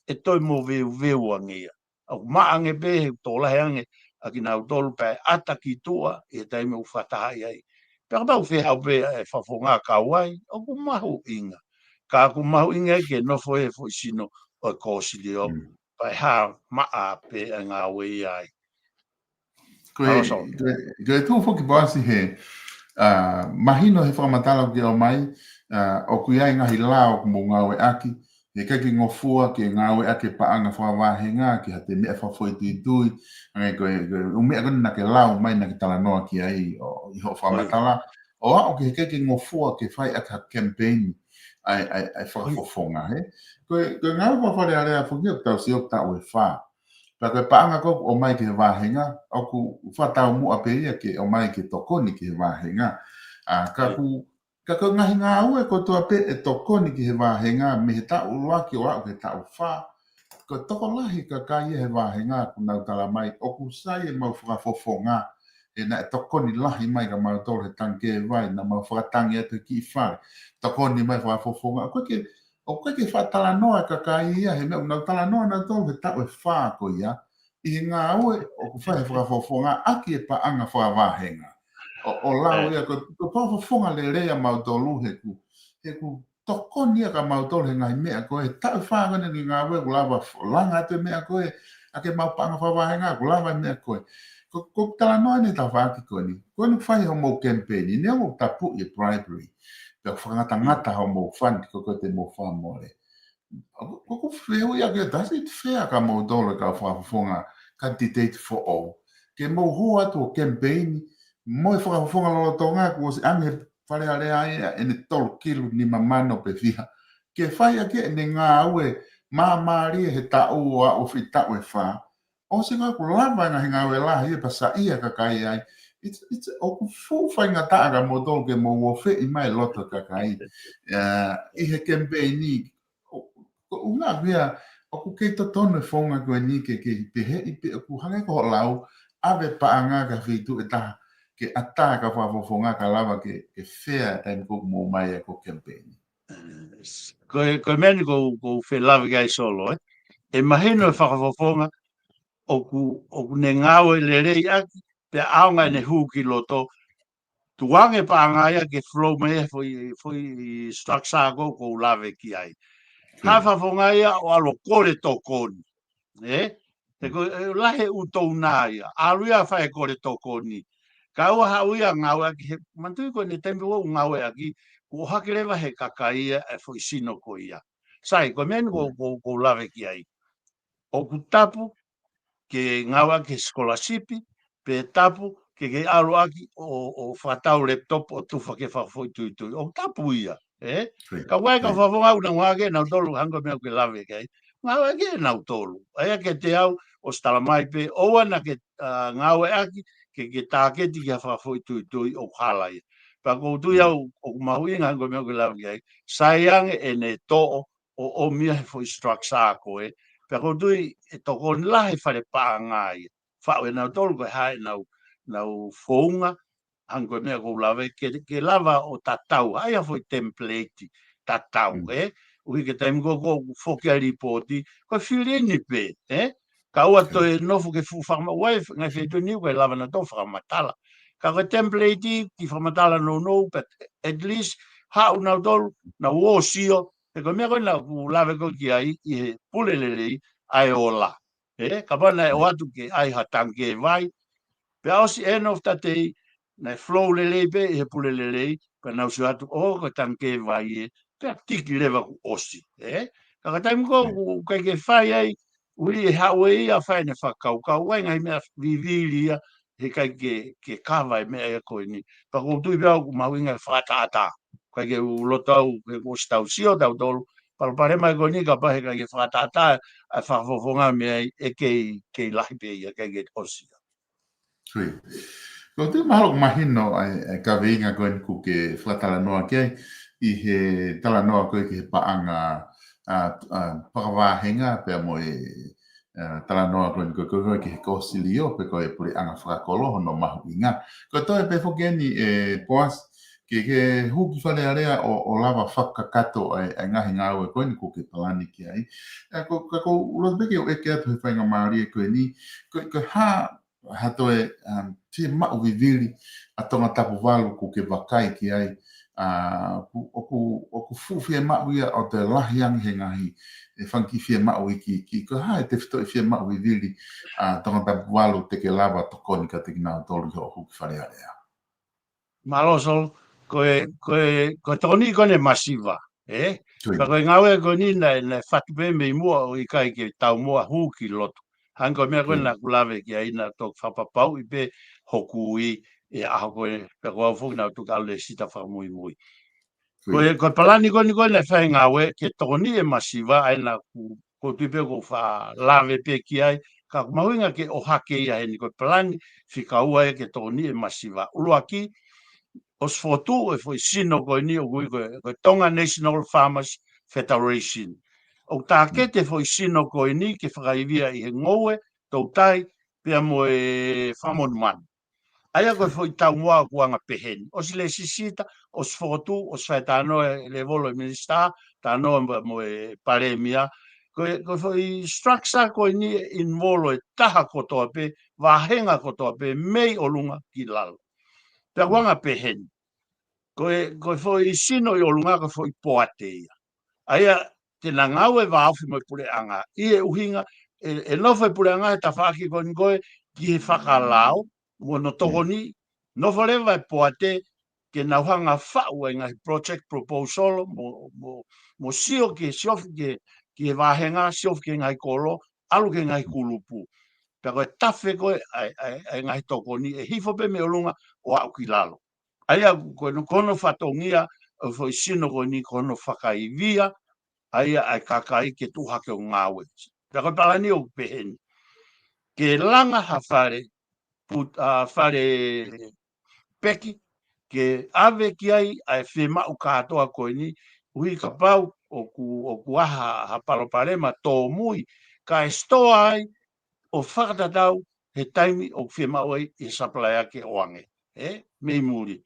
ʻe toe moveuveu ange ia. ʻOku maʻa ange pē he tokolahi ange ʻa kinautolu pea ʻe ʻata ki tuʻa ʻi he taimi ʻoku fakatahaʻi ai. Pea kapau fehau pē e fakafofonga kau ai, ʻoku mahuʻinga. Ka ʻoku mahuʻinga ia ke nofo he foʻi sino ʻo e kōsilio, pea ʻe hā maʻa pē e ngāue ia ai. Ko e, Talosa. ko e, ko e tuʻu foki Boasi he, ʻa, mahino he fakamatala ʻoku ke ʻomai, ʻa, ʻoku ʻi ai e ngaahi lao ʻoku mou ngāueʻaki, he ʻikai ke ngofua ke ngāueʻaki e paʻanga fakavāhenga, ke ha toe meʻa fakafoʻituitui, hangē ko e, ko e ʻū meʻa ko ē naʻa ke lau mai naʻa ke talanoa ki ai ʻo, ʻi hoʻo fakamatala, ʻo aʻu ki he ʻikai ke ngofua ke fai ʻaki ha campaign, ʻa e, ʻa e, ʻa e fakafofonga, he. Ko e, ko e ngāue ko ē ʻa e Fale Alea foki ʻoku tau sio ʻoku taʻu ʻe fā. Pea ko e paʻanga ko ē ʻoku ʻomai ki he vāhenga, ʻoku fakataumuʻa pē ia ke ʻomai ke tokoni ki he vāhenga. ʻA, ka ʻoku, ka ko e ngaahi ngāue kotoa pē ʻe tokoni ki he vāhenga, mei he taʻu ʻuluaki ʻo aʻu ki he taʻu fā, ko e tokolahi e kakai ia he vāhenga ʻoku nau tala mai, ʻoku sai ʻemau fakafofonga, he naʻe tokoni lahi mai kia mautolu he tangi vai, naʻa mau fakatangi atu he kiʻi fale, tokoni mai fakafofonga. ʻOku ʻikai ke, ʻoku ʻikai ke fakatalanoa e kakai ia, he meʻa ʻoku nau talanoa nautolu he taʻu ʻe fā ko ia, ʻi he ngāue ʻoku fai he fakafofonga ʻaki e paʻanga fakavāhenga. ʻO, ʻo lau ia, ko, ko e fakafofonga lelei ʻa mautolu he ʻoku, he ʻoku tokoni ia kia mautolu he ngaahi meʻa ko ē, taʻu ʻe fā ko eni ʻene ngāue ʻoku lava fo-, langa atu e meʻa ko ē, ʻaki ʻemau paʻanga fakavāhenga ʻoku lava e meʻa ko ē. Ko, ko e talanoa eni tafaʻaki ko eni. Ko eni ʻoku fai hoʻomou campaign, neongo ʻoku tapuʻi e bribery. Pea ʻoku fakangatangata hoʻomou fund ko ē te mou fakamole. ʻOku, ʻoku ou fehuʻi ʻaki, does it fair kia mautolu e kau fakafofonga candidate foʻou ke mou hū atu ʻo campaign mo e fakafofonga lolotonga kuo ʻosi ʻange he Fale Alea ia ʻene tolu kilu nima mano pe fiha ke fai ʻaki ʻene ngāue māmālie he taʻu ʻo aʻu ki he taʻu ʻe fā. ʻOsi ko ē kuo lava e ngaahi ngāue lahi ia pea saiʻia e kakai ai. It's, it's, ʻoku fuʻu faingataʻa kia mautolu ke mou ofeʻi mai e loto e kakai. ʻA, ʻi he campaign ni, ʻo, ko e ʻuhinga ia, ʻoku kei totonu e founga ko eni ke, ke peheʻi pē ʻoku hangē ko hoʻo lau, ʻave paʻanga ki ha feituʻu ʻe taha, ke ʻatā e kau fakafofonga kae lava ke, ke fair e taimi ko ē ʻoku mou ʻomai ai ko e campaign. Ko e, ko e meʻa ni ʻoku, ʻoku ou fie lave ki ai Solo, ē. ʻE mahino e fakafofonga, ʻoku, ʻoku ne ngāue lelei ʻaki, pea ʻaonga ʻene hū ki loto, tuku ange paʻanga ia ke flow mai he foʻi, foʻi structure ko ē ʻoku ou lave ki ai. Hā e fakafofonga ia ʻo ʻalu ʻo kole tokoni. Ē? He ko e lahi e ʻū touna ia. ʻAlu ia fai e kole tokoni. Kae ʻoua haʻu ia ngāueʻaki he, manatuʻi ko eni taimi ʻoku ngāueʻaki, kuo ʻohake leva he kakai ia e foʻi sino ko ia. Sai, ko e meʻa ni ʻoku, ʻoku, ʻoku ou lave ki ai. ʻOku tapu ke ngāueʻaki he scholarship, pe tapu ke, ke ʻalu ʻaki ʻo, ʻo fakatau laptop ʻo tufa ke fakafoʻituitui. ʻOku tapu ia, ē? Ka ʻoku ʻi ai e kau fakafofonga ʻoku nau ngāueʻaki ʻenautolu, hangē ko e meʻa ʻoku ke lave ki ai. Ngāueʻaki ʻenautolu. ʻA ia kiate au, ʻosi tala mai pē, ʻoua naʻa ke, ʻa, ngāueʻaki, ke, ke tāketi ki ha fakafoʻituitui ʻoku hala ia. Pea ʻoku ou tui au, ʻoku mahuʻinga hangē ko e meʻa ʻoku ke lave ki ai. Sai ange ʻene toʻo, ʻo, ʻomai he foʻi structure ko ē. Pea ʻoku ou tui ʻe tokoni lahi e fale paʻanga ia. Faʻu ʻenautolu ko e hā ʻenau, ʻenau founga, hangē ko e meʻa ʻoku ou lave, ke, ke lava ʻo tatau, ʻa ia foʻi template tatau, ē? ʻUhi ko e taimi ko ē ʻoku foki ai e lipooti, ko e fill in pē, ē? Kae ʻoua toe nofo ke fuʻu fakamaʻu ai, ngaahi feituʻu ni ʻoku ʻikai lava nautolu fakamatala. Ka ko e template ki he fakamatala nounou, but at least, haʻu nautolu, nau ō ʻo sio, he ko e meʻa ko ē naʻa ku lave ko ē ki ai ʻi he pule lelei ʻa e ola. Ē, kapau naʻe ʻoatu ke ʻai ha tangi vai. Pea ʻosi end of the day, naʻe flow lelei pē ʻi he pule lelei, pea nau sio atu, ʻo, ko e tangikē vai ē, pea tiki leva kuo ʻosi, ē? Ka ko e taimi ko ē ʻoku ʻikai ke fai ai, ui e haʻu ē ia fai ʻene fakakaukau, ʻai ngaahi meʻa vivili ia, heʻikai ke, ke kava e meʻa ia ko eni. Pea ʻoku ou tui pē au ʻoku mahuʻinga e fakatātā. ʻIkai ke u loto au he kuo ʻosi tau sio tautolu, palopalema ko eni kapau heʻikai ke fakatātā, ʻa e fakafofonga mei ai ʻe kei, kei lahi pē ia, ʻikai ke ʻosi ia. Sui. Ko te mahalo ʻoku mahino ʻa e, ʻa e kaveinga ko eni ʻoku ke fakatalanoa ki ai ʻi he talanoa ko ē ki he paʻanga, ʻa, ʻa, fakavāhenga pea mo e, ʻa, talanoa ko eni ko ē, ko ē, ko ē ki he kōsilio pe ko e puleʻanga fakakolo hono mahuʻinga. Ko e toe pē foki eni ʻe Poasi, ke, ke huki Fale Alea ʻo, ʻo lava fakakakato ʻa e, ʻa e ngaahi ngāue ko eni ʻoku ke palani ki ai. ʻA, ko, ka ʻoku ou loto pē ke u ʻeke atu he faingamālie ko eni, ko, ko e hā ha toe, um, fiemaʻu vivili ʻa Tongatapu valu ʻoku ke vakai ki ai, ʻa, ʻoku, ʻoku, ʻoku fuʻu fiemaʻu ia ʻo toe lahi ange he ngaahi, e fanga kiʻi fiemaʻu iiki, iiki, ko e hā e tefitoʻi fiemaʻu vivili ʻa Tongatapu valu te ke lava tokoni kiate kinautolu ʻi hoʻo huki Fale Alea. Mālō Solo, ko e, ko e, ko e tokoni ko eni masiva, ē? Sui. Ka ko e ngāue ko eni naʻe, naʻe fatu pē mei muʻa ʻo ʻikai ke taumuʻa hū ki loto. Hangē ko e meʻa ko ē naʻa ku lave ki ai naʻa toki fakapapauʻi pē hoku ui ʻi he ʻaho ko ē, pea ko au foki naʻa ku toki ʻalu lēsisita fakamuimui. Ko e, ko e palani ko eni ko ē naʻe fai ngāue ke tokoni e masiva, ʻa ia naʻa ku, ʻoku ou tui pē ʻoku ou faʻa lave pē ki ai, ka ʻoku mahuʻinga ke ʻohake ia heni ko e palani fika ua ia ke tokoni e masiva. ʻUluaki, ʻosi fokotuʻu e foʻi sino ko eni ʻoku ui ko e, ko e Tonga National Farmers Federation. ʻOku tāketi e foʻi sino ko eni ke fakaivia ʻi he ngoue, toutai, pea mo e fakamonumanu. ʻA ia ko e foʻi taumuʻa ʻoku anga pehē ni. ʻOsi lēsisita, ʻosi fokotuʻu, ʻosi fai talanoa e lēvolo e minisitā, talanoa mo, mo e palēmia. Ko e, ko e foʻi structure ko eni ʻe involve e taha kotoa pē, vāhenga kotoa pē, mei ʻolunga ki lalo. Pea ʻoku anga pehē ni. Ko e, ko e foʻi sino ʻi ʻolunga ko e foʻi poate ia. ʻA ia, te na ngāue vāofi mo e puleʻanga. ʻI he ʻuhinga, ʻe, ʻe nofo e puleʻanga he tafaʻaki ko eni ko ē ki he fakalao, mo hono tokoni, nofo leva e poate, ke nau hanga faʻu e ngaahi project proposal, mo, mo, mo sio ki he siofi ki he, ki he vāhenga, siofi ki he ngaahi kolo, ʻalu ki he ngaahi kulupu. Pea ko e tafe ko ē, ʻa e, ʻa e, ʻa e ngaahi tokoni, ʻe hifo pē mei ʻolunga ʻo aʻu ki lalo. ʻA ia, ko hono, ko hono fatongia, ʻo e foʻi sino ko eni, ko hono fakaivia, ʻa ia ʻa e kakai ke tuʻu hake ʻo ngāue. Pea ko e palani ʻoku pehē ni. Ke langa ha fale, put-, ʻa, fale peki, ke ʻave ki ai ʻa e fiemaʻu kātoa ko eni, ʻuhi kapau ʻoku, ʻoku ʻi ai ha, ha palopalema tōmui, kae sitoa ai, ʻo fakatatau he taimi ʻoku fiemaʻu ai ʻe he supplier ke ʻoange, ē, mei muli.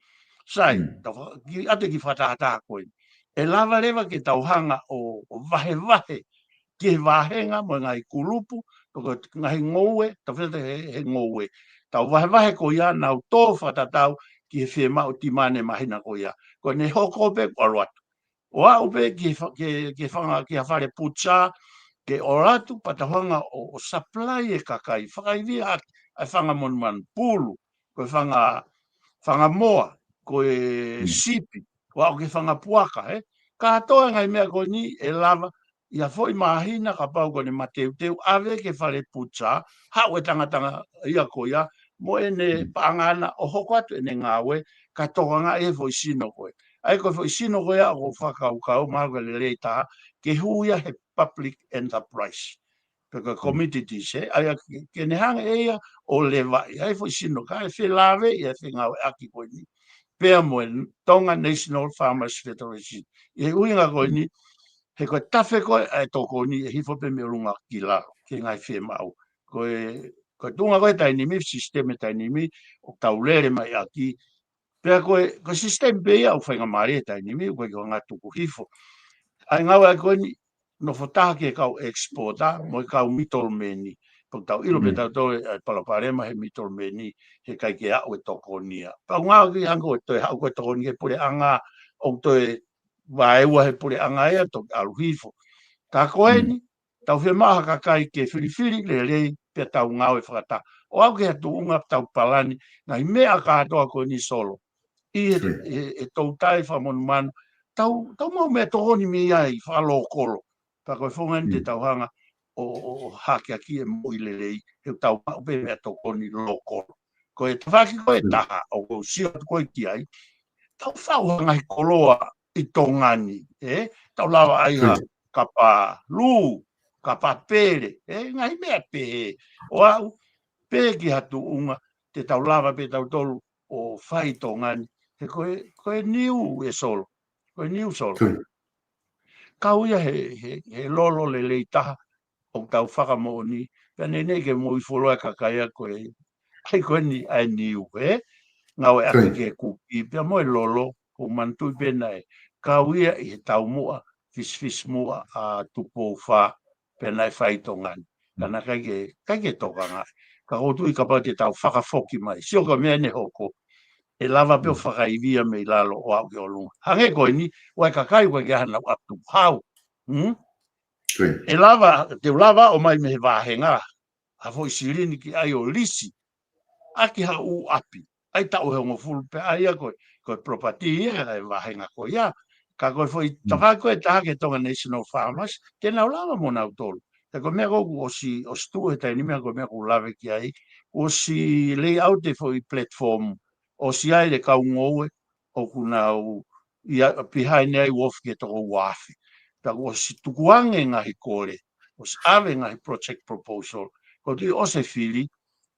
Sai, tau fa-, kiʻi ʻoatu e kiʻi fakatātā ko ē. ʻE lava leva ke tau hanga ʻo, ʻo vahevahe ki he vāhenga mo e ngaahi kulupu, pe ko e ngaahi ngoue, tau feta he, he ngoue. Tau vahevahe ko ia nau tō fakatatau ki he fiemaʻu timane māhina ko ia. Ko ʻene hoko pē kuo ʻalu atu. ʻO aʻu pē ki he fa-, ki he, ki he fanga, ki ha fale pucha, ke ʻalu atu, pea tau hanga ʻo, ʻo supply e kakai, fakaivia ʻaki, ʻa e fanga monumanu, pulu, ko e fanga, fanga moa, ko e sipi, ʻo aʻu ki he fanga puaka, ē? Kātoa e ngaahi meʻa ko eni ʻe lava, ʻi ha foʻi māhina kapau ko ʻene mateuteu, ʻave ki he fale pucha, haʻu e tangata ia ko ia, mo ʻene paʻanga ʻana ʻo hoko atu ʻene ngāue, kae tokangaʻi e foʻi sino ko ē. ʻA ia ko e foʻi sino ko ia ʻoku ou fakakaukau, mahalo ko e lelei taha, ke hū ia he public enterprise. Pe ko e commodities, ē? ʻA ia ke, ke ne hanga ʻe ia ʻo levaʻi, ʻa e foʻi sino ka, ʻe felāveʻi ʻa e fengāueʻaki ko eni. Pea mo e Tonga National Farmers Federation. ʻI he ʻuhinga ko eni, he ko e tafe ko ē ʻa e tokoni ʻe hifo pē mei ʻolunga ki lalo, ki he ngaahi fiemaʻu. Ko e, ko e tuʻunga ko ē taimi ni, sisitemi taimi ni, ʻoku tau lele mai ʻaki. Pea ko e, ko e sisitemi pē ia ʻoku faingamālie taimi ni, ʻoku ʻikai ke ngata tuku hifo. ʻA e ngāueʻaki ko eni, nofo taha ki he kau exporter, mo e kau middleman. Pea ʻoku tau ʻilo pē tautolu e, ʻa e palopalema he middleman, heʻikai ke aʻu e tokoni ia. Pea ʻoku ngāueʻaki hangē ko e toe haʻu ko e tokoni ki he puleʻanga, ʻoku toe vaeua he puleʻanga ia, toki ʻalu hifo. Ka ko eni, tau fiemaʻu ha kakai ke filifili lelei, pea tau ngāue fakataha. ʻO aʻu ki ha tuʻunga tau palani, ngaahi meʻa kātoa ko eni Solo. ʻI he, he, he toutai fakamonumanu, tau, tau maʻu meʻatokoni mei ai fakalokolo. Pea ko e founga eni te tau hanga ʻo, ʻo, ʻo hakeakiʻi e moʻui lelei, he tau maʻu pē meʻatokoni lokolo. Ko e tafaʻaki ko e taha, ʻoku ou sio atu ko ē ki ai, tau faʻu ha ngaahi koloa ʻi Tonga ni, ē? Tau lava ʻai ha kapa lū, kapa pele, ē? Ngaahi meʻa pehē. ʻO aʻu pē ki ha tuʻunga, te tau lava pē tautolu ʻo fai ʻi Tonga ni. He ko e, ko e niu ē Solo. Ko e niu Solo. Kau ia he, he, he lolo lelei taha ʻoku tau fakamoʻoni. Pea neʻineʻi ke moʻui fuoloa e kakai ia ko e, ʻai ko eni ʻa e niu, ē? Ngāue ʻaki ki he kuki, pea mo e lolo, ʻoku ou manatuʻi pē naʻe kau ia ʻi he taumuʻa fisifisimuʻa ʻa Tupou Fā, pea naʻe fai ʻi Tonga ni. Ka naʻe ʻikai ke, ʻikai ke tokangaʻi. Ka ʻoku ou tui kapau te tau fakafoki mai. Sio ko e meʻa eni ʻe hoko, ʻe lava pē ʻo fakaivia mei lalo ʻo aʻu ki ʻolunga. Hangē ko eni, ʻoku ʻi ai e kakai ʻoku ʻikai ke ʻi ai haʻanau ʻatu hau. Hmm? ʻE lava, te u lava ʻo ʻomai mei he vāhenga ha foʻi silini ki ai ʻo lisi ʻaki ha ʻū ʻapi. ʻAi taʻu ʻe hongofulu pē ʻa ia ko e, ko e property ia ʻa e vāhenga ko ia. Ka ko e foʻi tafaʻaki ko ē ʻe taha ki he Tonga National Farmers, te nau lava mo nautolu. He ko e meʻa ko ē ʻoku ʻosi, ʻosi tuʻu he taimi ni, meʻa ko e meʻa ʻoku ou lave ki ai, ʻosi lay out e foʻi platform, ʻosi ʻi ai e kau ngoue, ʻoku nau ʻi ai, pihai ni ai ʻoku ofi ki he toko ua afe. Pea kuo ʻosi tukuange ngaahi kole, ʻosi ʻave ngaahi project proposal, ko e tui ʻosi e fili,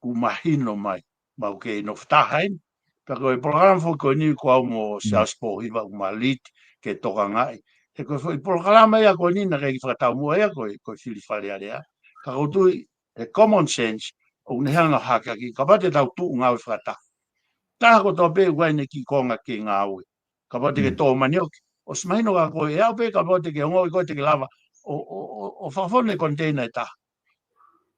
kuo mahino mai, mau kei nofo taha eni. Pea ko e polokalama foki ko eni ko au mo Siaosi Pōhiva ʻoku ma lead ke tokangaʻi. He ko e foʻi polokalama ia ko eni naʻe ʻikai ke fakataumuʻa ia ko e, ko e fili Fale Alea. Ka ʻoku ou tui, he common sense, ʻoku ne hanga ʻo hakeakiʻi, kapau te tau tuʻu ngāue fakataha. Taha kotoa pē ʻoku ʻi ai ʻene kiʻi konga ke ngāue. Kapau te ke tō manioki. ʻOsi mahino kia koe, ʻe aʻu pē kapau te ke ongoʻi koe te ke lava ʻo, ʻo, ʻo, ʻo fakafonu e container ʻe taha.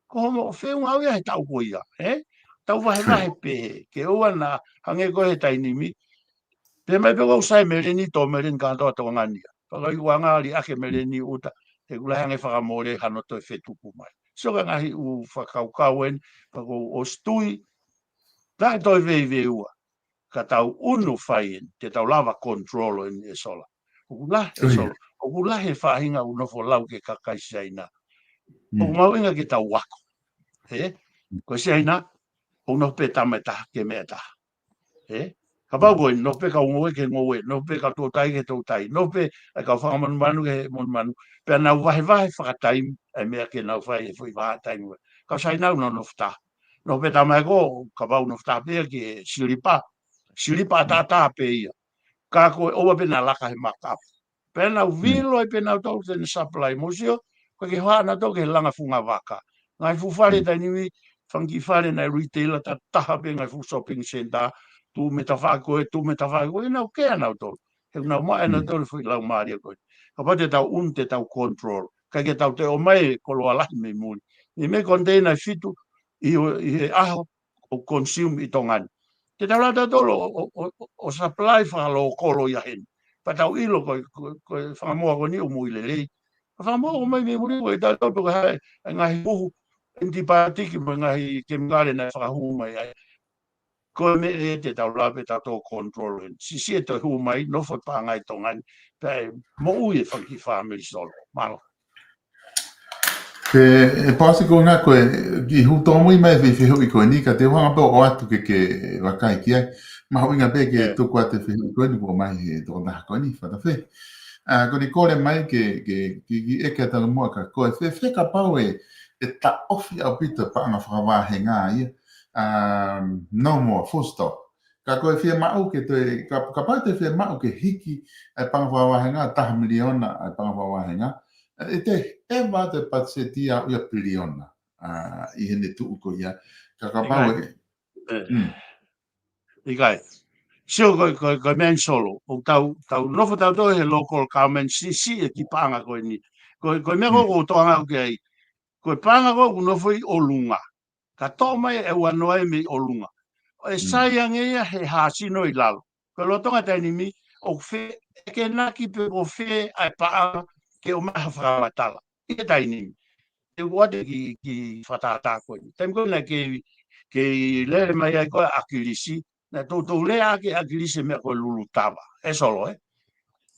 Ko hoʻo feʻunga ʻaʻau ia he taʻu ko ia, ē? Tau vahevahe pehē, ke ʻoua naʻa hangē ko ē he taimi ni. Pea mai pē ʻoku sai meleni, tō meleni kātoa Tonga ni ia. Pea ko e ʻuhinga liʻaki e meleni ʻuta, he ʻoku lahi ange fakamole hano toe fetuku mai. Sio ki he ngaahi ʻū fakakaukau eni, pea ʻoku ou ʻosi tui, taʻe toe veiveiua. Ka tau ʻunu fai eni, te tau lava control eni ē Solo. ʻOku lahi ē Solo, ʻoku lahi e faʻahinga ʻoku nofo lau ki he kakai Siaina. ʻOku mahuʻinga ke tau ako. Ē? Ko Siaina, ʻoku nofo pē tama ʻe taha ki he meʻa ʻe taha. Ē? Kapau ko ē, nofo pē kau ngoue ki he ngoue, nofo pē kau toutai ki he toutai, nofo pē ʻa e kau fanga monumanu ki he monumanu. Pea nau vahevahe fakataimi, ʻa e meʻa ke nau fai he foʻi vahaʻa taimi. Ka Siaina ʻoku nau nofo taha. Nofo pē tama ē ko, kapau nofo taha pē ia ki he silipa. Silipa ʻataʻatā pē ia. Ka ko e ʻoua pē naʻa laka he markup. Pea nau vilo ai pē nautolu te ne supply. Mou sio, ko e ke hoa nautolu ki he langa funga vaka. Ngaahi fuʻu fale taimi ni, fanga kiʻi fale naʻe retailer ta taha pē ngaahi fuʻu shopping center, tuʻu mei tafaʻaki ko ē, tuʻu mei tafaʻaki ko ē, nau kea nautolu. He nau maʻu ʻe nautolu foʻi laumālie ko ē. Kapau te tau ʻunu te tau control. ʻIkai ke tau toe ʻomai e koloa lahi mei muli. Mei mei container ʻe fitu, ʻi, ʻi he ʻaho, ʻoku consume ʻi Tonga ni. Te tau lava tautolu ʻo, ʻo, ʻo, ʻo supply fakalokolo ia heni. Pea tau ʻilo ko, ko, ko e fanga moa ko eni ʻoku moʻui lelei. Ka fanga moa ʻoku ʻomai mei muli ko e tautolu pe ko e hā e ngaahi huhu, antibiotic mo e ngaahi kemikale naʻe fakahū mai ai. Ko e meʻa ē te tau lava pē tautolu control heni. Siʻisiʻi e toe hū mai, nofo e paʻanga ʻi Tonga ni. Pea ʻe moʻui e fanga kiʻi family Solo. Mālō. Ke, ʻe Pasi ko ena ko e kiʻi hū tōmui mai e fehuʻi ko eni ka te u hanga pē ʻo ʻoatu ke ke vakai ki ai. Mahuʻinga pē ke tuku atu e fehuʻi ko eni kuo ʻomai he tokotaha ko eni, Fatafe. ʻA, ko eni kole mai ke, ke, ke, ke ʻeke atu muʻa kia koe. Fēfē kapau ʻe, ʻe taʻofi ʻaupito e paʻanga fakavāhenga ia. ʻA, no more, full stop. Ka ko e fiemaʻu ke toe, ka, kapau te fiemaʻu ke hiki e paʻanga fakavāhenga, taha miliona e paʻanga fakavāhenga, ʻe te ʻeva atu e patiseti ia ʻo e piliona, ʻa, ʻi heʻene tuʻu ko ia. Ka kapau ʻe, ʻikai. Sio ko, ko, ko e meʻa eni Solo, ʻoku tau, tau nofo tautolu he local government siʻisiʻi e kiʻi paʻanga ko eni. Ko, ko e meʻa ko ē ʻoku ou toʻanga ʻoku ʻi ai. Ko e paʻanga ko ē ʻoku nofo ʻi ʻolunga. Ka toʻo mai e ua noa mei ʻolunga. ʻE sai ange ia he hāsino ʻi lalo. Ko e lolotonga taimi ni, ʻoku fēʻekenaki pe ʻoku fē ʻa e paʻanga ke ʻomai ha fakamatala. ʻI he taimi ni. te u ʻoatu ki, ki fakatātā ko ē. Taimi ko ē naʻe kei, kei lele mai ai ko ē ʻa ʻAkilisi, naʻe toutou lea ʻaki ʻe ʻAkilisi e meʻa ko e lulu tava. ʻE Solo, ē?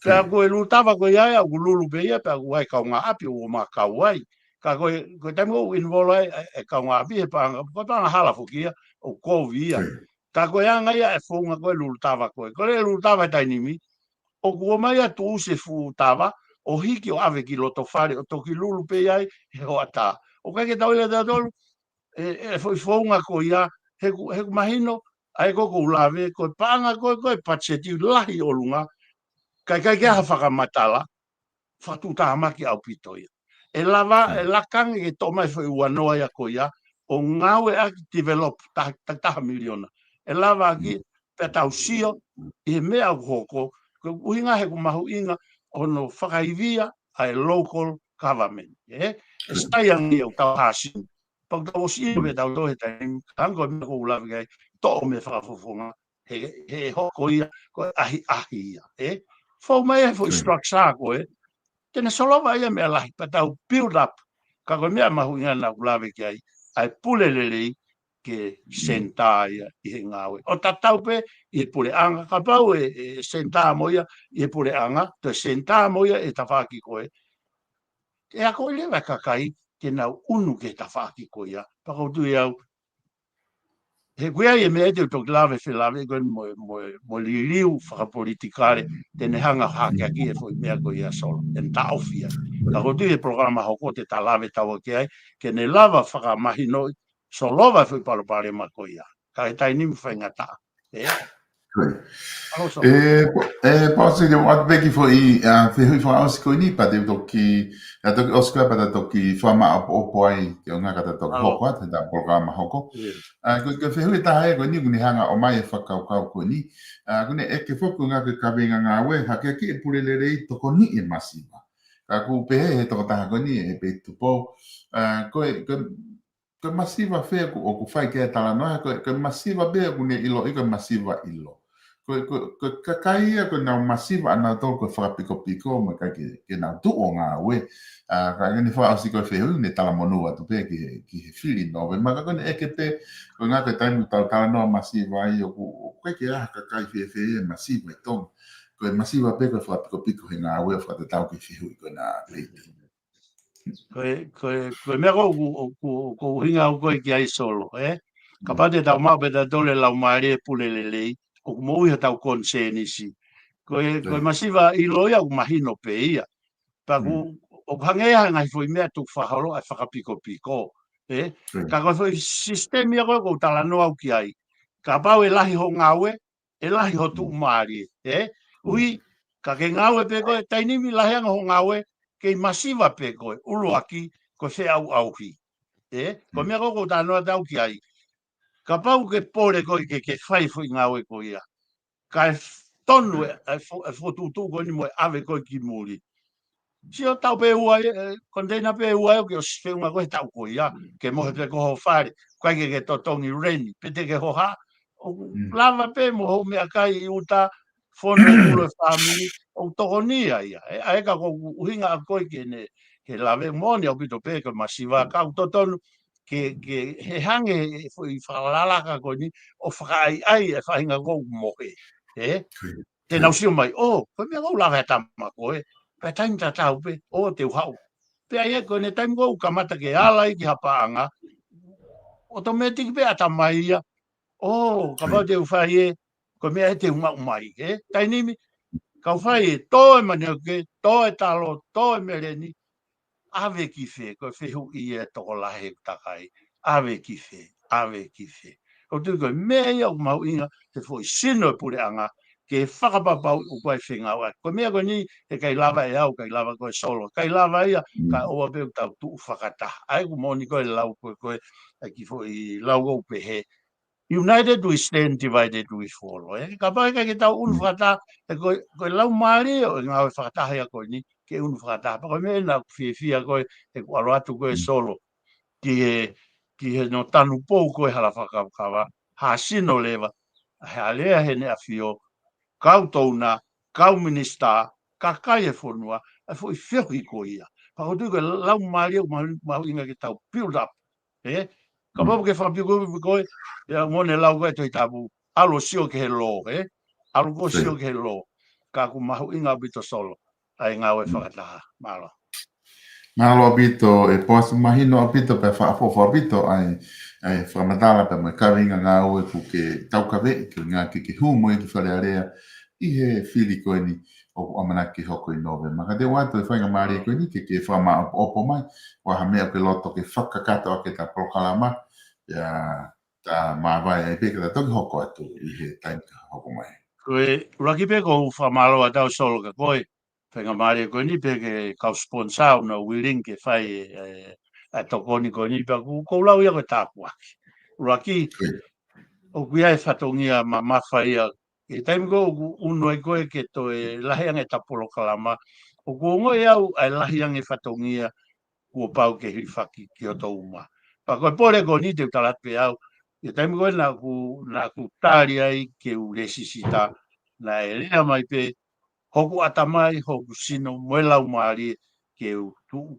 Pea ko e lulu tava ko ia, ʻoku lulu pē ia, pea ʻoku ʻi ai e kaungāʻapi ʻoku ma kau ai. Ka ko e, ko e taimi ʻoku involve ai e, e kaungāʻapi he paʻanga, ko e paʻanga hala foki ia, ʻoku kovi ia. Ka ko e anga ia e founga ko e lulu tava ko ē. Ko e lulu tava he taimi ni, ʻoku ō mai ʻo tuʻusi e fuʻu tava, ʻo hiki ʻo ʻave ki loto fale, ʻo toki lulu pē ai he hoʻatā. ʻOku ʻikai ke tau ʻilo ʻe tautolu, e, e foʻi founga ko ia, he ʻoku, he ʻoku mahino, ʻa ia ko ē ʻoku ou lave, ko e paʻanga ko ē, ko e patiseti lahi ʻolunga, ka ʻikai ke ʻi ai ha fakamatala, fakatuʻutāmaki ʻaupito ia. ʻE lava, ʻe laka ange ke toʻo mai e foʻi ua noa ia ko ia, ʻo ngāueʻaki develop ta, ta, taha miliona. ʻE lava ʻaki, pea tau sio, ʻi he meʻa ʻoku hoko, ko e ʻuhinga he ʻoku mahuʻinga, ʻo hono fakaivia, ʻa e local government. Ē? ʻE sai ange ia ʻoku tau hāsini. Pea ʻoku tau ʻosi ʻilo pē tautolu he taimi, ka ko e meʻa ʻoku ou lave ki ai, toʻo mei he fakafofonga, he, he hoko ia, ko e ʻahiʻahi ia, ē? Fou mai e foʻi structure ko ē, te ne solova ia meʻa lahi, pea tau build up, ka ko e meʻa mahuʻinga naʻa ku lave ki ai, ʻa e pule lelei ke senitā ia ʻi he ngāue. ʻO tatau pē ʻi he puleʻanga, kapau ʻe, ʻe senitā mo ia ʻi he puleʻanga, toe senitā mo ia ʻi he tafaʻaki ko ē. ʻE akoʻi leva e kakai, ke nau ʻunu ki he tafaʻaki ko ia. Pea ʻoku ou tui au, he ʻoku ʻi ai e meʻa te u toki lave felāveʻi ko ē mo, mo, mo e liliu fakapolitikale, te ne hanga ʻo hakeakiʻi e foʻi meʻa ko ia Solo, te ne taʻofi ia. Ka ʻoku ou tui he polokalama hoko te ta lave taua ki ai, ke ne lava fakamahinoʻi, solova e foʻi palopalema ko ia. Ka ʻi he taimi ni faingataʻa. Ē? Ko ia. ʻAlo Solo. ʻE, po-, ʻe, Pāsiti, ʻoatu pē ki he foʻi, ʻa, fehuʻi fakaʻosi ko eni, pea te u toki, ʻa, toki ʻosi ko ē, pea ta toki fakamaʻopoʻopo ai, ke ʻuhinga ka ta toki hoko atu, he ta polokalama hoko. ʻA, ko e, ko e fehuʻi ʻe taha ia ko eni, ʻoku ne hanga ʻo ʻomai e fakakaukau ko eni. ʻA, ʻoku ne ʻeke foki ʻuhinga ko e kaveinga ngāue, hakeakiʻi e pule lelei, tokoniʻi e masiva. Ka ʻoku pehē he tokotaha ko eni, ʻe Pei Tupou, ʻa, ko e, ko e, ko e masiva fē ʻoku, ʻoku fai ki ai e talanoa, ko e, ko e masiva pē ʻoku ne ʻiloʻi ko e masiva ʻilo. Ko e, ko e, ko e kakai ia ko ʻenau masiva ʻanautolu ko e fakapikopiko mo e ʻikai ke, ke nau tuʻu ʻo ngāue. ʻA, ka ʻi heʻene fakaʻosi ko ē e fehuʻi, ne talamonū atu pē ki he, ki he fili Nōvema, ka ko ʻene ʻeke pē, ko e ʻuhinga ko e taimi ʻoku tau talanoa masiva ai ʻoku, ʻoku ʻikai ke ʻi ai ha kakai fēfē ia ʻe masiva ʻi Tonga. Ko e masiva pē ko e fakapikopiko he ngāue, fakatatau ki he fehuʻi ko ena Pei. Ko e, ko e, ko e meʻa ko ē ʻoku, ʻoku, ʻoku ʻuhinga au ko ē ki ai Solo, ē? Kapau te tau maʻu pē tautolu e laumālie pule lelei, ʻoku moʻui hotau konisēnisi. Ko e, ko e masiva ʻilo ia ʻoku mahino pē ia. Pea ʻoku, ʻoku hangē ha ngaahi foʻi meʻa tuku fakaholo ʻa e fakapikopiko, ē? Ka ko e foʻi sisitemi ia ko ē ʻoku ou talanoa au ki ai. Kapau ʻe lahi hoʻo ngāue, ʻe lahi hoʻo tuʻumālie, ē? ʻUhi, ka ke ngāue pē koe, taimi ni lahi ange hoʻo ngāue, kei masiva pē koe, ʻuluaki, ko e feʻauʻauhi. Ē? Ko e meʻa ko ē ʻoku ou talanoa atu au ki ai. Kapau ke pole koe ke, ke fai e foʻi ngāue ko ia. Kae f-, tonu e, e fo-, e fokotuʻutuʻu ko eni mo e ʻave koe ki muli. Sio, tau pē ua ia, e, container pē ua ia, ʻoku ʻosi feʻunga ko ē he taʻu ko ia, ke mohe pē ko hoʻo fale, ʻikai ke, ke totongi rent, pe te ke hoha, ʻoku lava pē mo hoʻo meʻakai ʻi ʻuta, fonu e kula e fāmili, ʻoku tokoni ia ia. ʻE, ʻa ia ka ko e ʻuhinga ʻaku ko ē ke ne, ke lave moʻoni ʻaupito pē ko e masiva ka ʻoku totonu, ke, ke he hangē e foʻi fakalalaka ko eni, ʻo fakaʻaiʻai e faʻahinga ʻoku mohe. Ē? Te nau sio mai, ʻō, ko e meʻa ʻoku lava he tama ko ē, pea taimi tatau pē, ʻō te u haʻu. Pea ʻi he ko ʻene taimi ʻoku kamata ke ala ai ki ha paʻanga, ʻotomētiki pē ʻatamai ia, ʻō, kapau te u fai ē, ko e meʻa ē te u maʻu mai, ē? Taimi ni, kau fai ē, tō e manioke, tō e talo, tō e meleni, ʻave ki fē, ko e fehuʻi ia ʻa e tokolahi ʻoku takai, ʻave ki fē, ʻave ki fē. ʻOku ou tui ko e meʻa ia ʻoku mahuʻinga, he foʻi sino e puleʻanga, ke fakapapauʻi ʻoku ʻi ai e fengāueʻaki. Ko e meʻa ko eni, heʻikai lava ʻe au, ʻikai lava koe Solo, ʻikai lava ia, kae ʻoua pē ʻoku tau tuʻu fakataha. ʻA ia ʻoku moʻoni ko e lau ko ē, ko e, ʻa e kiʻi foʻi lau ʻoku pehē, United we stand, divided we fall. Ē, kapau ʻe ʻikai ke tau ʻunu fakataha, ē, ko e, ko e laumālie ʻo e ngāue fakataha ia ko eni, ke ʻunu fakataha. Pea ko e meʻa naʻa ku fiefia ko ē, ʻeku ʻalu atu ko ē Solo ki he, ki he no tanupou ko ē hala fakakavakava, hāsino leva, he alea heʻene ʻafio, kau touna, kau minisitā, kakai e fonua, ʻa e foʻi feohi ko ia. Pea ʻoku ou tui ko e laumālie ʻoku mahu-, mahuʻinga ke tau build up. Ē? Kapau ke fakapikopiko ē, ia mo ne lau ko e Tohi Tapu, ʻalu ʻo sio ki he law, ē? ʻAlu ʻo sio ki he law. Ka ʻoku mahuʻinga ʻaupito Solo ʻa e ngāue fakataha. Mālō. Mālō ʻaupito, ʻe Poasi, mahino ʻaupito pea fakaʻofoʻofa ʻaupito ʻa e, ʻa e fakamatala pea mo e kaveinga ngāue ʻoku ke taukaveʻi, ke ngā ke ke hū mo ia ki Fale Alea ʻi he fili ko eni ʻoku ʻamanaki ke hoko ʻi Nōvema. Ka te u ʻoatu e faingamālie ko eni ke ke fakamāʻopoʻopo mai, ʻo ha meʻa ʻoku ke loto ke fakakakato ʻaki ʻeta polokalama, ia ta māvae ai pē ka ta toki hoko atu ʻi he taimi ka hoko mai. Ko e ʻuluaki pē ʻoku ou fakamālō atu Solo kia koe, faingamālie ko eni pea ki he kau sponsor ʻoku nau willing ke fai e, e, e tokoni ko eni pea ʻoku, ʻoku ou lau ia ko e tāpuaki. ʻUluaki, ʻoku ʻi ai e fatongia mamafa ia, ʻi he taimi ko ē ʻoku ʻunu ai koe ke toe lahi ange ʻeta polokalama, ʻoku ongoʻi au ʻa e lahi ange fatongia kuo pau ke hilifaki ki hoto uma. Pea ko e pole ko eni te u tala atu pē au, ʻi he taimi ko ē naʻa ku, naʻa ku tali ai ke u lēsisita, naʻe lea mai pē hoku ʻatamai, hoku sino, mo e laumālie ke u tuʻu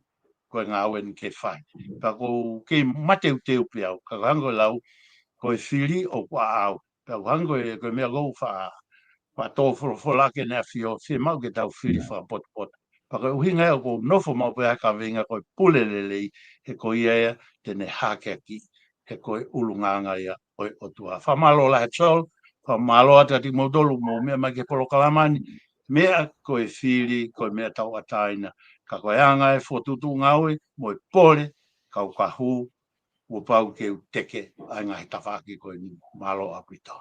ko e ngāue ni ke fai. Pea ʻoku ou kei mateuteu pē au, ka ko e hangē ko e lau, ko e fili ʻoku ʻaʻau. Pea ʻoku hangē ko e, ko e meʻa ʻoku ou fa-, fakatō folofola ke ne ʻafio, fiemaʻu ke tau fili fakapotopoto. Pea ko e ʻuhinga ia ʻoku ou nofo maʻu pē ʻa e kaveinga ko e pule lelei, he ko ia ia te ne hakeakiʻi, he ko e ʻulungaanga ia ʻo e ʻOtua. Fakamālō lahi Solo, fakamālō atu kiate kimoutolu mou meʻa mai ki he polokalama ni, meʻa ko e fili, ko e meʻa tauʻatāina, ka ko e anga e fokotuʻutuʻu ngāue, mo e pole, kau ka hū, kuo pau ke u teke ʻa e ngaahi tafaʻaki ko eni. Mālō ʻaupito.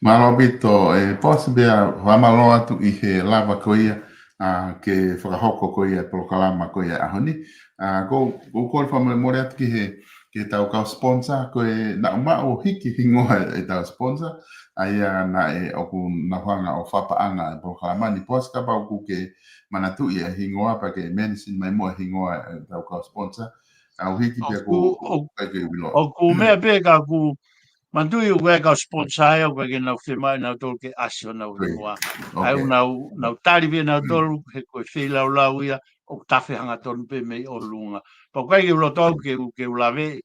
Mālō ʻaupito, ʻe Poasi, pea fakamālō atu ʻi he lava ko ia, ʻa, ke fakahoko ko ia e polokalama ko ia ʻaho ni. ʻA, ʻoku ou, ʻoku ou kole fakamolemole atu ki he, ki he tau kau sponsor, ko e naʻa mau hiki hingoa ʻetau sponsor, ʻa ia naʻe ʻoku nau hanga ʻo fakapaʻanga e polokalama ni. Poasi, kapau ʻoku ke manatuʻi e hingoa pea ke mention mai muʻa e hingoa ʻetau kau sponsor, ʻa, ʻoku hiki pea ʻoku, ʻoku ʻikai ke u ʻilo. ʻOku meʻa pē ka ʻoku manatuʻi ʻoku ʻi ai e kau sponsor ia ʻoku ʻikai ke nau fiemaʻu ʻe nautolu ke ʻasi honau hingoa. ʻA ia ʻoku nau, nau tali pē ʻe nautolu, he ko e feilaulau ia ʻoku tafe hangatonu pē mei ʻolunga. Pea ʻoku ʻikai ke u loto au ke u, ke u lave,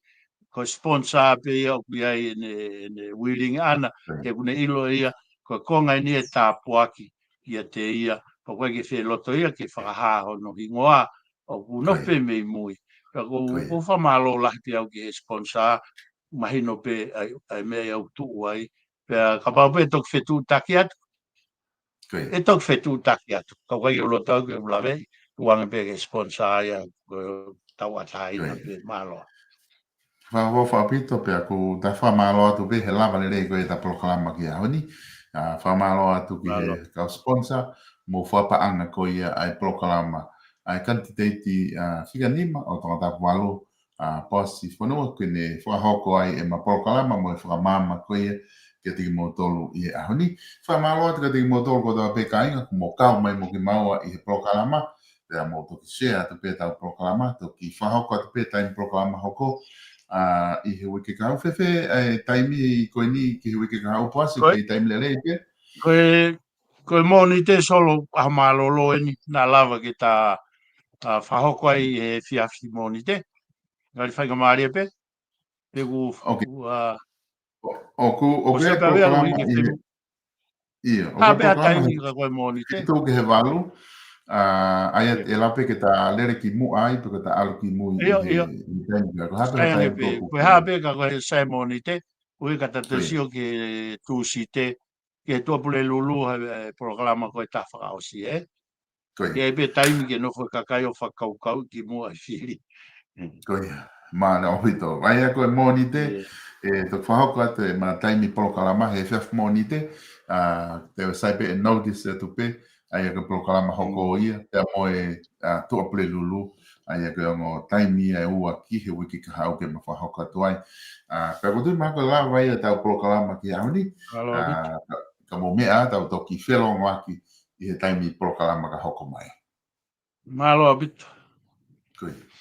ko e sponsor pē ia ʻoku ʻi ai ʻene, ʻene willing ʻana, he ʻoku ne ʻilo ia, ko e konga eni e tāpuaki ʻiate ia, pea ʻoku ʻikai ke fie loto ia ke fakahā hono hingoa, ʻoku nofo pē mei mui. Pea ʻoku ou, ʻoku ou fakamālō lahi pē au ki he sponsor, mahino pē ʻa e, ʻa e meʻa ia ʻoku tuʻu ai. Pea kapau pē toki fetuʻutaki atu, ʻe toki fetuʻutaki atu. Ka ʻoku ʻikai ke u loto au ke u lave, tuʻunga pē ki he sponsor ia, ko e tauʻatāina pē. Mālō. Fakaʻofoʻofa ʻaupito pea ʻoku ta fakamālō atu pē he lava lelei ko ia ʻeta polokalama ki he ʻaho ni. ʻA, fakamālō atu ki he kau sponsor, mou fakapaʻanga ko ia ʻa e polokalama, ʻa e kanititeiti, ʻa, fika nima ʻo Tongatapu valu, ʻa, Poasi Fonua, ke ne fakahoko ai ʻema polokalama mo e fakamaama ko ia kiate kimoutolu ʻi he ʻaho ni. Fakamālō atu kiate kimoutolu kotoa pē kāinga kuo mou kau mai mo kimaua ʻi he polokalama, pea mou toki share atu pē ʻetau polokalama, toki fakahoko atu pē taimi polokalama hoko, ʻa, ʻi he uike kahaʻu. Fēfē e taimi ko eni ki he uike kahaʻu, Poasi, ko e taimi lelei pē? Ko e, ko e Mōnite Solo, ʻaho mālōlō eni, naʻa lava ke ta, ta fakahoko ai he efiafi Mōnite. Ngali faingamālie pē. Pea ʻoku, ʻoku, ʻa, ʻoku, ʻoku ʻi ai e polokalama ʻi he, ʻio, ʻoku ʻi ai e polokalama he fitu ki he valu, ʻa, ʻa ia ʻe lava pē ke ta lele ki muʻa ai, pe ko ʻeta ʻalu ki mui ʻi he, ʻio, ʻio, ʻi he taimi ko ē. Ko e hā pē ha taimi ʻoku, ko e hā pē ka ko e Sēmoni te, ʻoku ʻikai ke ta toe sio ki he Tūsite, ki he Tuʻapulelulu, he, he polokalama ko e taha fakaʻosi, ē? Ko ia. ʻI ai pē taimi ke nofo e kakai ʻo fakakaukau ki muʻa e fili. Ko ia. Mālō ʻaupito. ʻA ia ko e Mōnite, ʻe toki fakahoko atu ʻema taimi polokalama he efiafi Mōnite, ʻa, te u sai pē ʻe notice atu pē, ʻa ia ko e polokalama hoko ia, pea mo e, ʻa, Tuʻapulelulu, ʻa ia ko e ongo taimi ia ʻe ua ki he uike kahaʻu ke ma fakahoko atu ai. ʻA, pea ʻoku ou tui mahalo ko e lava ia ʻetau polokalama ki he ʻaho ni. ʻA, ka, ka mou meʻa ā, tau toki felōngoaki ʻi he taimi polokalama ka hoko mai. Mālō ʻaupito. Ko ia.